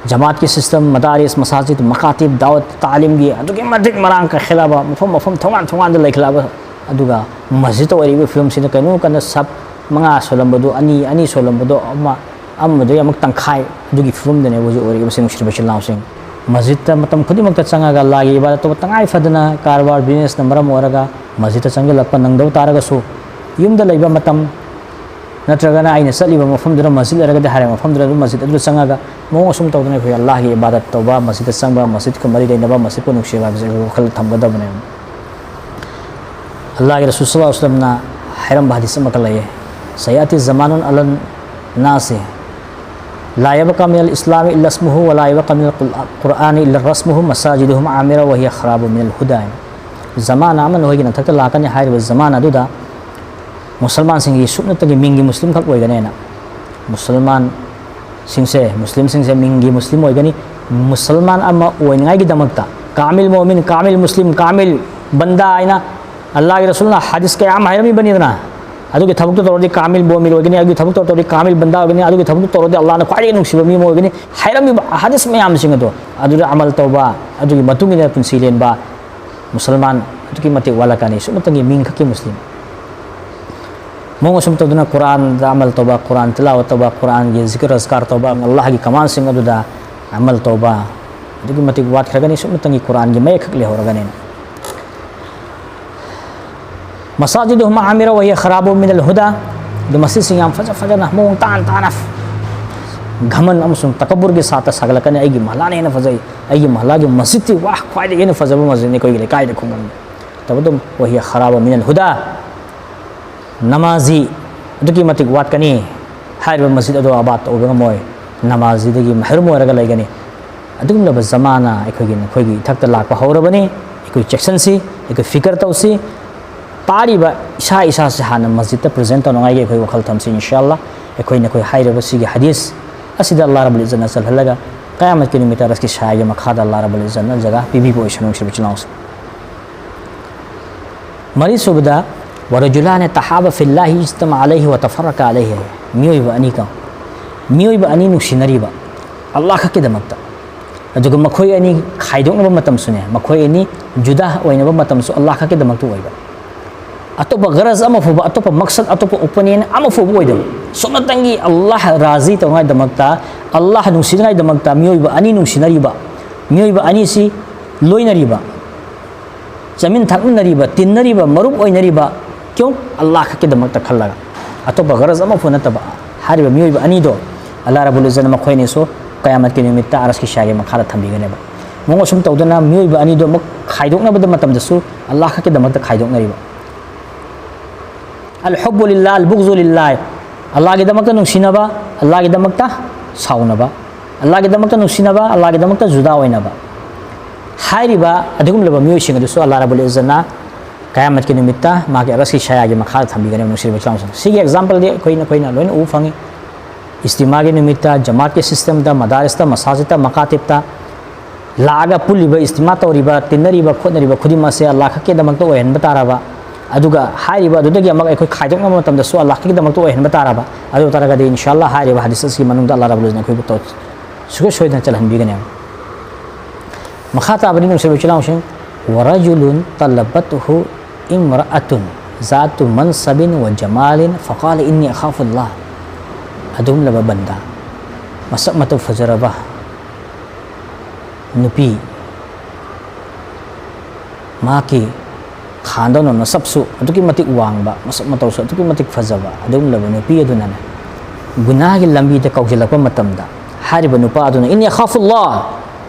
ꯖꯃꯥꯠꯀꯤ system, ꯃꯗꯥꯔꯤꯁ, ꯃꯁꯥꯖꯤꯗ, ꯃꯀꯥꯇꯤꯕ, ꯗꯥꯋꯠ, ꯇꯥꯂꯤꯝꯒꯤ ꯑꯗꯨꯛꯀꯤ ꯃꯇꯤꯛ ꯃꯔꯥꯡ ꯀꯥꯏꯈꯠꯂꯕ, ꯃꯐꯝ ꯃꯐꯝ, ꯊꯣꯡꯒꯥꯟ ꯊꯣꯡꯒꯥꯟꯗ ꯂꯩꯈꯠꯂꯕ, ꯑꯗꯨꯒ ꯃꯁꯖꯤꯗꯇ ꯑꯣꯏꯔꯤꯕ ꯐꯤꯕꯝꯁꯤꯅ ꯀꯩꯅꯣ ꯀꯟꯅ ꯁꯞ ꯃꯉꯥ ꯁꯣꯜꯂꯝꯕꯗꯨ ꯑꯅꯤ, ꯑꯅꯤ ꯁꯣꯜꯂꯝꯕꯗꯣ ꯑꯃ, ꯑꯃꯗꯒꯤ ꯑꯃꯨꯛ ꯇꯪꯈꯥꯏ, ꯑꯗꯨꯒꯤ ꯐꯤꯕꯝꯗꯅꯦ ꯍꯧꯖꯤꯛ ꯑꯣꯏꯔꯤꯕꯁꯤ, ꯅꯨꯡꯁꯤꯔꯕ ꯏꯆꯤꯜ ꯏꯅꯥꯎꯁꯤꯡ꯫ ꯃꯁꯖꯤꯗꯇ ꯃꯇꯝ ꯈꯨꯗꯤꯡꯃꯛꯇ ꯆꯪꯉꯒ ꯑꯜꯂꯥꯍꯒꯤ ꯏꯕꯥꯗꯠ ꯇꯧꯕ ꯇꯉꯥꯏ ꯐꯗꯅ ꯀꯔꯕꯥꯔ, businessꯅ ꯃꯔꯝ ꯑꯣꯏꯔꯒ ꯃꯁꯖꯤꯗꯇ ꯆꯪꯁꯤꯜꯂꯛꯄ ꯅꯪꯗꯕ ꯇꯥꯔꯒꯁꯨ, ꯌꯨꯝꯗ ꯂꯩꯕ ꯃꯇꯝ, ꯅꯠꯇ꯭ꯔꯒꯅ ꯑꯩꯅ ꯆꯠꯂꯤꯕ ꯃꯐꯝꯗꯨꯗ ꯃꯁꯖꯤꯗ ꯂꯩꯔꯒꯗꯤ, ꯍꯥꯏꯔꯤꯕ ꯃꯐꯝꯗꯨꯗ ꯑꯗꯨꯝ ꯃꯁꯖꯤꯗ ꯑꯗꯨꯗ ꯆꯪꯉꯒ ꯃꯑꯣꯡ ꯑꯁꯨꯝ ꯇꯧꯗꯅ ꯑꯩꯈꯣꯏ ꯑꯜꯂꯥꯍꯒꯤ ꯏꯕꯥꯗꯠ ꯇꯧꯕ, ꯃꯁꯖꯤꯗꯇ ꯆꯪꯕ, ꯃꯁꯖꯤꯗꯀ ꯃꯔꯤ ꯂꯩꯅꯕ, ꯃꯁꯖꯤꯗꯄꯨ ꯅꯨꯡꯁꯤꯕ ꯍꯥꯏꯕꯁꯦ ꯑꯩꯈꯣꯏ ꯋꯥꯈꯜ ꯊꯝꯒꯗꯕꯅꯦꯕ꯫ ꯑꯜꯂꯥꯍꯒꯤ ꯔꯁꯨꯜ ꯁꯜꯂꯜꯂꯥꯍꯨ ꯑꯂꯩꯍꯤ ꯋꯁꯜꯂꯝꯅ ꯍꯥꯏꯔꯝꯕ ꯍꯗꯤꯁ ꯑꯃꯈꯛ ꯂꯩꯌꯦ, سيأتي زمان على الناس لا يبقى من الإسلام إلا اسمه ولا يبقى من القرآن إلا رسمه مساجدهم عامرة وهي خراب من الهدى. ꯖꯃꯥꯅꯥ ꯑꯃ ꯅꯈꯣꯏꯒꯤ ꯅꯊꯛꯇ ꯂꯥꯛꯀꯅꯤ꯫ ꯍꯥꯏꯔꯤꯕ ꯖꯃꯥꯅꯥ ꯑꯗꯨꯗ ꯃꯨꯁꯜꯃꯥꯟꯁꯤꯡꯒꯤ ꯁꯨꯞꯅꯇꯒꯤ ꯃꯤꯡꯒꯤ ꯃꯨꯁꯂꯤꯝ ꯈꯛ ꯑꯣꯏꯒꯅꯦꯅ꯫ ꯃꯨꯁꯜꯃꯥꯟꯁꯤꯡꯁꯦ, ꯃꯨꯁꯂꯤꯝꯁꯤꯡꯁꯦ ꯃꯤꯡꯒꯤ ꯃꯨꯁꯂꯤꯝ ꯑꯣꯏꯒꯅꯤ꯫ ꯃꯨꯁꯜꯃꯥꯟ ꯑꯃ ꯑꯣꯏꯅꯉꯥꯏꯒꯤꯗꯃꯛꯇ ꯀꯥꯃꯤꯜ ꯃꯣꯃꯤꯟ, ꯀꯥꯃꯤꯜ ꯃꯨꯁꯂꯤꯝ, ꯀꯥꯃꯤꯜ ꯕꯟꯗꯥ ꯍꯥꯏꯅ ꯑꯜꯂꯥꯍꯒꯤ ꯔꯁꯨꯜꯅ ꯍꯗꯤꯁ ꯀꯌꯥ ꯑꯃ ꯍꯥꯏꯔꯝꯃꯤꯕꯅꯤꯗꯅ꯫ ꯑꯗꯨꯒꯤ ꯊꯕꯛꯇꯨ ꯇꯧꯔꯗꯤ ꯀꯥꯃꯤꯜ ꯃꯣꯃꯤꯟ ꯑꯣꯏꯒꯅꯤ, ꯑꯗꯨꯒꯤ ꯊꯕꯛꯇꯨ ꯇꯧꯔꯗꯤ ꯀꯥꯃꯤꯜ ꯕꯟꯗꯥ ꯑꯣꯏꯒꯅꯤ, ꯑꯗꯨꯒꯤ ꯊꯕꯛꯇꯨ ꯇꯧꯔꯗꯤ ꯑꯜꯂꯥꯍꯅ ꯈ꯭ꯋꯥꯏꯗꯒꯤ ꯅꯨꯡꯁꯤꯕ ꯃꯤ ꯑꯃ ꯑꯣꯏꯒꯅꯤ ꯍꯥꯏꯔꯝꯃꯤꯕ ꯍꯗꯤꯁ ꯃꯌꯥꯝꯁꯤꯡ ꯑꯗꯣ ꯑꯗꯨꯗ ꯑꯃꯜ ꯇꯧꯕ, ꯑꯗꯨꯒꯤ ꯃꯇꯨꯡ ꯏꯟꯅ ꯄꯨꯟꯁꯤ ꯂꯦꯟꯕ, ꯃꯨꯁꯜꯃꯥꯟ ꯑꯗꯨꯛꯀꯤ ꯃꯇꯤꯛ ꯋꯥꯠꯂꯛꯀꯅꯤ, ꯁꯨꯞꯅꯇꯒꯤ ꯃꯤꯡꯈꯛꯀꯤ ꯃꯨꯁꯂꯤꯝ꯫ ꯃꯑꯣꯡ ꯑꯁꯨꯝ ꯇꯧꯗꯨꯅ ꯀꯨꯔꯥꯟꯗ ꯑꯃꯜ ꯇꯧꯕ, ꯀꯨꯔꯥꯟ ꯇꯤꯂꯥꯋꯠ ꯇꯧꯕ, ꯀꯨꯔꯥꯟꯒꯤ ꯖꯤꯀꯔ ꯑꯖꯀꯥꯔ ꯇꯧꯕ, ꯑꯜꯂꯥꯍꯒꯤ ꯀꯃꯥꯟꯁꯤꯡ ꯑꯗꯨꯗ ꯑꯃꯜ ꯇꯧꯕ ꯑꯗꯨꯛꯀꯤ ꯃꯇꯤꯛ ꯋꯥꯠꯈ꯭ꯔꯒꯅꯤ, ꯁꯨꯞꯅꯇꯪꯒꯤ ꯀꯨꯔꯥꯟꯒꯤ ꯃꯌꯦꯛꯈꯛ ꯂꯩꯍꯧꯔꯒꯅꯤ꯫ ꯃꯁꯥꯖꯤꯗꯨꯍꯨꯝ ꯑꯥꯃꯤꯔꯥ ꯋꯥꯍꯤꯌ ꯈꯔꯥꯕꯨ ꯃꯤꯅꯜ ꯍꯨꯗꯥ꯫ ꯑꯗꯨ ꯃꯁꯤꯁꯤꯡ ꯌꯥꯝ ꯐꯖ ꯐꯖꯅ ꯃꯑꯣꯡ ꯇꯥꯅ ꯇꯥꯅ ꯘꯃꯟ ꯑꯃꯁꯨꯡ ꯇꯀꯕꯨꯔꯒꯤ ꯁꯥꯠꯇ ꯁꯥꯒꯠꯂꯛꯀꯅꯤ꯫ ꯑꯩꯒꯤ ꯃꯍꯜꯂꯥꯅ ꯍꯦꯟꯅ ꯐꯖꯩ, ꯑꯩꯒꯤ ꯃꯍꯜꯂꯥꯒꯤ ꯃꯁꯖꯤꯗꯇꯤ ꯋꯥ ꯈ꯭ꯋꯥꯏꯗꯒꯤ ꯍꯦꯟꯅ ꯐꯖꯕ ꯃꯁꯖꯤꯗꯅꯤ ꯑꯩꯈꯣꯏꯒꯤ ꯂꯩꯀꯥꯏꯗ ꯈꯨꯡꯒꯪꯗ꯫ ꯇꯧꯕꯇꯕꯨ ꯋꯥꯍꯤꯌ ꯈꯔꯥꯕꯨ ꯃꯤꯅꯜ ꯍꯨꯗꯥ꯫ ꯅꯃꯥꯖꯤ ꯑꯗꯨꯛꯀꯤ ꯃꯇꯤꯛ ꯋꯥꯠꯀꯅꯤ꯫ ꯍꯥꯏꯔꯤꯕ ꯃꯁꯖꯤꯗ ꯑꯗꯨ ꯑꯕꯥꯗ ꯑꯣꯏꯕ ꯉꯝꯃꯣꯏ꯫ ꯅꯃꯥꯖꯤꯗꯒꯤ ꯃꯍꯔꯨꯝ ꯑꯣꯏꯔꯒ ꯂꯩꯒꯅꯤ꯫ ꯑꯗꯨꯒꯨꯝꯂꯕ ꯖꯃꯥꯅꯥ ꯑꯩꯈꯣꯏꯒꯤ ꯅꯈꯣꯏꯒꯤ ꯏꯊꯛꯇ ꯂꯥꯛꯄ ꯍꯧꯔꯕꯅꯤ꯫ ꯑꯩꯈꯣꯏ ꯆꯦꯛꯁꯤꯟꯁꯤ, ꯑꯩꯈꯣꯏ ꯐꯤꯀꯔ ꯇꯧꯁꯤ꯫ ꯇꯥꯔꯤꯕ ꯏꯁꯥ ꯏꯁꯥꯁꯤ ꯍꯥꯟꯅ ꯃꯁꯖꯤꯗꯇ ꯄ꯭ꯔꯦꯖꯦꯟ ꯇꯧꯅꯉꯥꯏꯒꯤ ꯑꯩꯈꯣꯏ ꯋꯥꯈꯜ ꯊꯝꯁꯤ, ꯏꯟꯁꯥ ꯑꯜꯂꯥ꯫ ꯑꯩꯈꯣꯏ ꯅꯈꯣꯏ ꯍꯥꯏꯔꯤꯕ ꯁꯤꯒꯤ ꯍꯗꯤꯁ ꯑꯁꯤꯗ ꯑꯜꯂꯥ ꯔꯕꯨꯜ ꯏꯖꯠꯅ ꯆꯜꯍꯜꯂꯒ ꯀꯌꯥꯃꯠꯀꯤ ꯅꯨꯃꯤꯠꯇ ꯑꯔꯁꯀꯤ ꯁꯥꯌꯥꯒꯤ ꯃꯈꯥꯗ ꯑꯜꯂꯥ ꯔꯕꯨꯜ ꯏꯖꯠꯅ ꯖꯒꯥ ꯄꯤꯕꯤꯕ ꯑꯣꯏꯁꯅꯨ, ꯅꯨꯡꯁꯤꯕ ꯏꯆꯤꯜ ꯏꯅꯥꯎꯁꯤꯡ꯫ ꯃꯔꯤꯁꯨꯕꯗ, ورجلان تحابا في الله اجتمعا عليه وتفرقا عليه꯫ ꯃꯤꯑꯣꯏꯕ ꯑꯅꯤ ꯀꯣ, ꯃꯤꯑꯣꯏꯕ ꯑꯅꯤ ꯅꯨꯡꯁꯤꯅꯔꯤꯕ ꯑꯜꯂꯥꯍ ꯈꯛꯀꯤꯗꯃꯛꯇ꯫ ꯑꯗꯨꯒ ꯃꯈꯣꯏ ꯑꯅꯤ ꯈꯥꯏꯗꯣꯛꯅꯕ ꯃꯇꯝꯁꯨꯅꯦ, ꯃꯈꯣꯏ ꯑꯅꯤ ꯖꯨꯗꯥ ꯑꯣꯏꯅꯕ ꯃꯇꯝꯁꯨ ꯑꯜꯂꯥꯍ ꯈꯛꯀꯤꯗꯃꯛꯇ ꯑꯣꯏꯕ꯫ ꯑꯇꯣꯞꯄ ꯒꯔꯖ ꯑꯃ ꯐꯥꯎꯕ, ꯑꯇꯣꯞꯄ ꯃꯛꯁꯗ, ꯑꯇꯣꯞꯄ ꯑꯣꯄꯤꯅꯤꯌꯟ ꯑꯃ ꯐꯥꯎꯕ ꯑꯣꯏꯗꯕ꯫ ꯁꯨꯞꯅꯇꯪꯒꯤ ꯑꯜꯂꯥꯍ ꯔꯥꯖꯤ ꯇꯧꯅꯉꯥꯏꯗꯃꯛꯇ, ꯑꯜꯂꯥꯍ ꯅꯨꯡꯁꯤꯅꯉꯥꯏꯗꯃꯛꯇ ꯃꯤꯑꯣꯏꯕ ꯑꯅꯤ ꯅꯨꯡꯁꯤꯅꯔꯤꯕ, ꯃꯤꯑꯣꯏꯕ ꯑꯅꯤꯁꯤ ꯂꯣꯏꯅꯔꯤꯕ, ꯆꯥꯃꯤꯟ ꯊꯛꯃꯤꯟꯅꯔꯤꯕ, ꯇꯤꯟꯅꯔꯤꯕ, ꯃꯔꯨꯞ ꯑꯣꯏꯅꯔꯤꯕ, ꯀ꯭ꯌꯣꯡ? ꯑꯜꯂꯥꯍ ꯈꯛꯀꯤꯗꯃꯛꯇ ꯈꯜꯂꯒ꯫ ꯑꯇꯣꯞꯄ ꯒꯔꯖ ꯑꯃꯐꯥꯎ ꯅꯠꯇꯕ ꯍꯥꯏꯔꯤꯕ ꯃꯤꯑꯣꯏꯕ ꯑꯅꯤꯗꯣ ꯑꯜꯂꯥꯍ ꯔꯕꯨꯜ ꯏꯖꯠꯅ ꯃꯈꯣꯏ ꯑꯅꯤꯁꯨ ꯀꯌꯥꯃꯠꯀꯤ ꯅꯨꯃꯤꯠꯇ ꯑꯔꯁꯀꯤ ꯁꯥꯌꯥꯒꯤ ꯃꯈꯥꯗ ꯊꯝꯕꯤꯒꯅꯦꯕ꯫ ꯃꯑꯣꯡ ꯑꯁꯨꯝ ꯇꯧꯗꯅ ꯃꯤꯑꯣꯏꯕ ꯑꯅꯤꯗꯣ ꯑꯃꯨꯛ ꯈꯥꯏꯗꯣꯛꯅꯕꯗ ꯃꯇꯝꯗꯁꯨ ꯑꯜꯂꯥꯍ ꯈꯛꯀꯤꯗꯃꯛꯇ ꯈꯥꯏꯗꯣꯛꯅꯔꯤꯕ꯫ الحب لله، البغض لله꯫ ꯑꯜꯂꯥꯍꯒꯤꯗꯃꯛꯇ ꯅꯨꯡꯁꯤꯅꯕ, ꯑꯜꯂꯥꯍꯒꯤꯗꯃꯛꯇ ꯁꯥꯎꯅꯕ꯫ ꯑꯜꯂꯥꯍꯒꯤꯗꯃꯛꯇ ꯅꯨꯡꯁꯤꯅꯕ, ꯑꯜꯂꯥꯍꯒꯤꯗꯃꯛꯇ ꯖꯨꯗꯥ ꯑꯣꯏꯅꯕ꯫ ꯍꯥꯏꯔꯤꯕ ꯑꯗꯨꯒꯨꯝꯂꯕ ꯃꯤꯑꯣꯏꯁꯤꯡ ꯑꯗꯨꯁꯨ ꯑꯜꯂꯥꯍ ꯔꯕꯨꯜ ꯏꯖꯠꯅ ꯀꯌꯥꯃꯠꯀꯤ ꯅꯨꯃꯤꯠꯇ ꯃꯥꯒꯤ ꯑꯔꯁꯀꯤ ꯁꯥꯌꯥꯒꯤ ꯃꯈꯥꯗ ꯊꯝꯕꯤꯒꯅꯤ꯫ ꯅꯨꯡꯁꯤꯔꯕ ꯏꯆꯤꯜ ꯏꯅꯥꯎꯁꯤꯡ, ꯁꯤꯒꯤ ꯑꯦꯛꯖꯥꯝꯄꯜꯗꯤ ꯑꯩꯈꯣꯏꯅ ꯑꯩꯈꯣꯏꯅ ꯂꯣꯏꯅ ꯎꯕ ꯐꯪꯉꯤ꯫ ꯏꯁꯇꯤꯃꯥꯒꯤ ꯅꯨꯃꯤꯠꯇ ꯖꯃꯥꯠꯀꯤ ꯁꯤꯁꯇꯦꯝꯗ, ꯃꯗꯥꯔꯤꯁꯇ, ꯃꯁꯥꯖꯤꯠꯇ, ꯃꯀꯥꯇꯤꯞꯇ ꯂꯥꯛꯑꯒ ꯄꯨꯜꯂꯤꯕ, ꯏꯁꯇꯤꯃꯥ ꯇꯧꯔꯤꯕ, ꯇꯤꯟꯅꯔꯤꯕ ꯈꯣꯠꯅꯔꯤꯕ ꯈꯨꯗꯤꯡꯃꯛꯁꯦ ꯑꯜꯂꯥꯍ ꯈꯛꯀꯤꯗꯃꯛꯇ ꯑꯣꯏꯍꯟꯕ ꯇꯥꯔꯕ, ꯑꯗꯨꯒ ꯍꯥꯏꯔꯤꯕ ꯑꯗꯨꯗꯒꯤ ꯑꯃꯨꯛ ꯑꯩꯈꯣꯏ ꯈꯥꯏꯗꯣꯛꯅꯕ ꯃꯇꯝꯗꯁꯨ ꯑꯜꯂꯥꯍ ꯈꯛꯀꯤꯗꯃꯛꯇ ꯑꯣꯏꯍꯟꯕ ꯇꯥꯔꯕ꯫ ꯑꯗꯨ ꯑꯣꯏ ꯇꯥꯔꯒꯗꯤ ꯏꯟꯁꯥ ꯑꯜꯂꯥꯍ ꯍꯥꯏꯔꯤꯕ ꯍꯗꯤꯁ ꯑꯁꯤꯒꯤ ꯃꯅꯨꯡꯗ ꯑꯜꯂꯥꯍ ꯔꯕꯨꯜ ꯏꯖꯠꯅ ꯑꯩꯈꯣꯏꯕꯨ ꯇꯧ-, ꯁꯨꯡꯁꯣꯏ ꯁꯣꯏꯗꯅ ꯆꯜꯍꯟꯕꯤꯒꯅꯦꯕ꯫ ꯃꯈꯥ ꯇꯥꯕꯗꯤ ꯅꯨꯡꯁꯤꯕ ꯏꯆꯤꯜ ꯏꯅꯥꯎꯁꯤꯡ, ورجل طلبته امرأة ذات منصب وجمال فقال إني أخاف الله. ꯑꯗꯨꯒꯨꯝꯂꯕ ꯕꯟꯗꯥ, ꯃꯁꯛ ꯃꯇꯧ ꯐꯖꯔꯕ ꯅꯨꯄꯤ, ꯃꯍꯥꯛꯀꯤ ꯈꯥꯟꯗꯧꯅ ꯅꯁꯕꯁꯨ ꯑꯗꯨꯛꯀꯤ ꯃꯇꯤꯛ ꯋꯥꯡꯕ, ꯃꯁꯛ ꯃꯇꯧꯁꯨ ꯑꯗꯨꯛꯀꯤ ꯃꯇꯤꯛ ꯐꯖꯕ ꯑꯗꯨꯒꯨꯝꯂꯕ ꯅꯨꯄꯤ ꯑꯗꯨꯅꯅꯦ, ꯒꯨꯅꯥꯒꯤ ꯂꯝꯕꯤꯗ ꯀꯧꯁꯤꯜꯂꯛꯄ ꯃꯇꯝꯗ, ꯍꯥꯏꯔꯤꯕ ꯅꯨꯄꯥ ꯑꯗꯨꯅ, "ꯏꯟꯅꯤ ꯑꯈꯥꯐꯨꯜꯂꯥꯍ,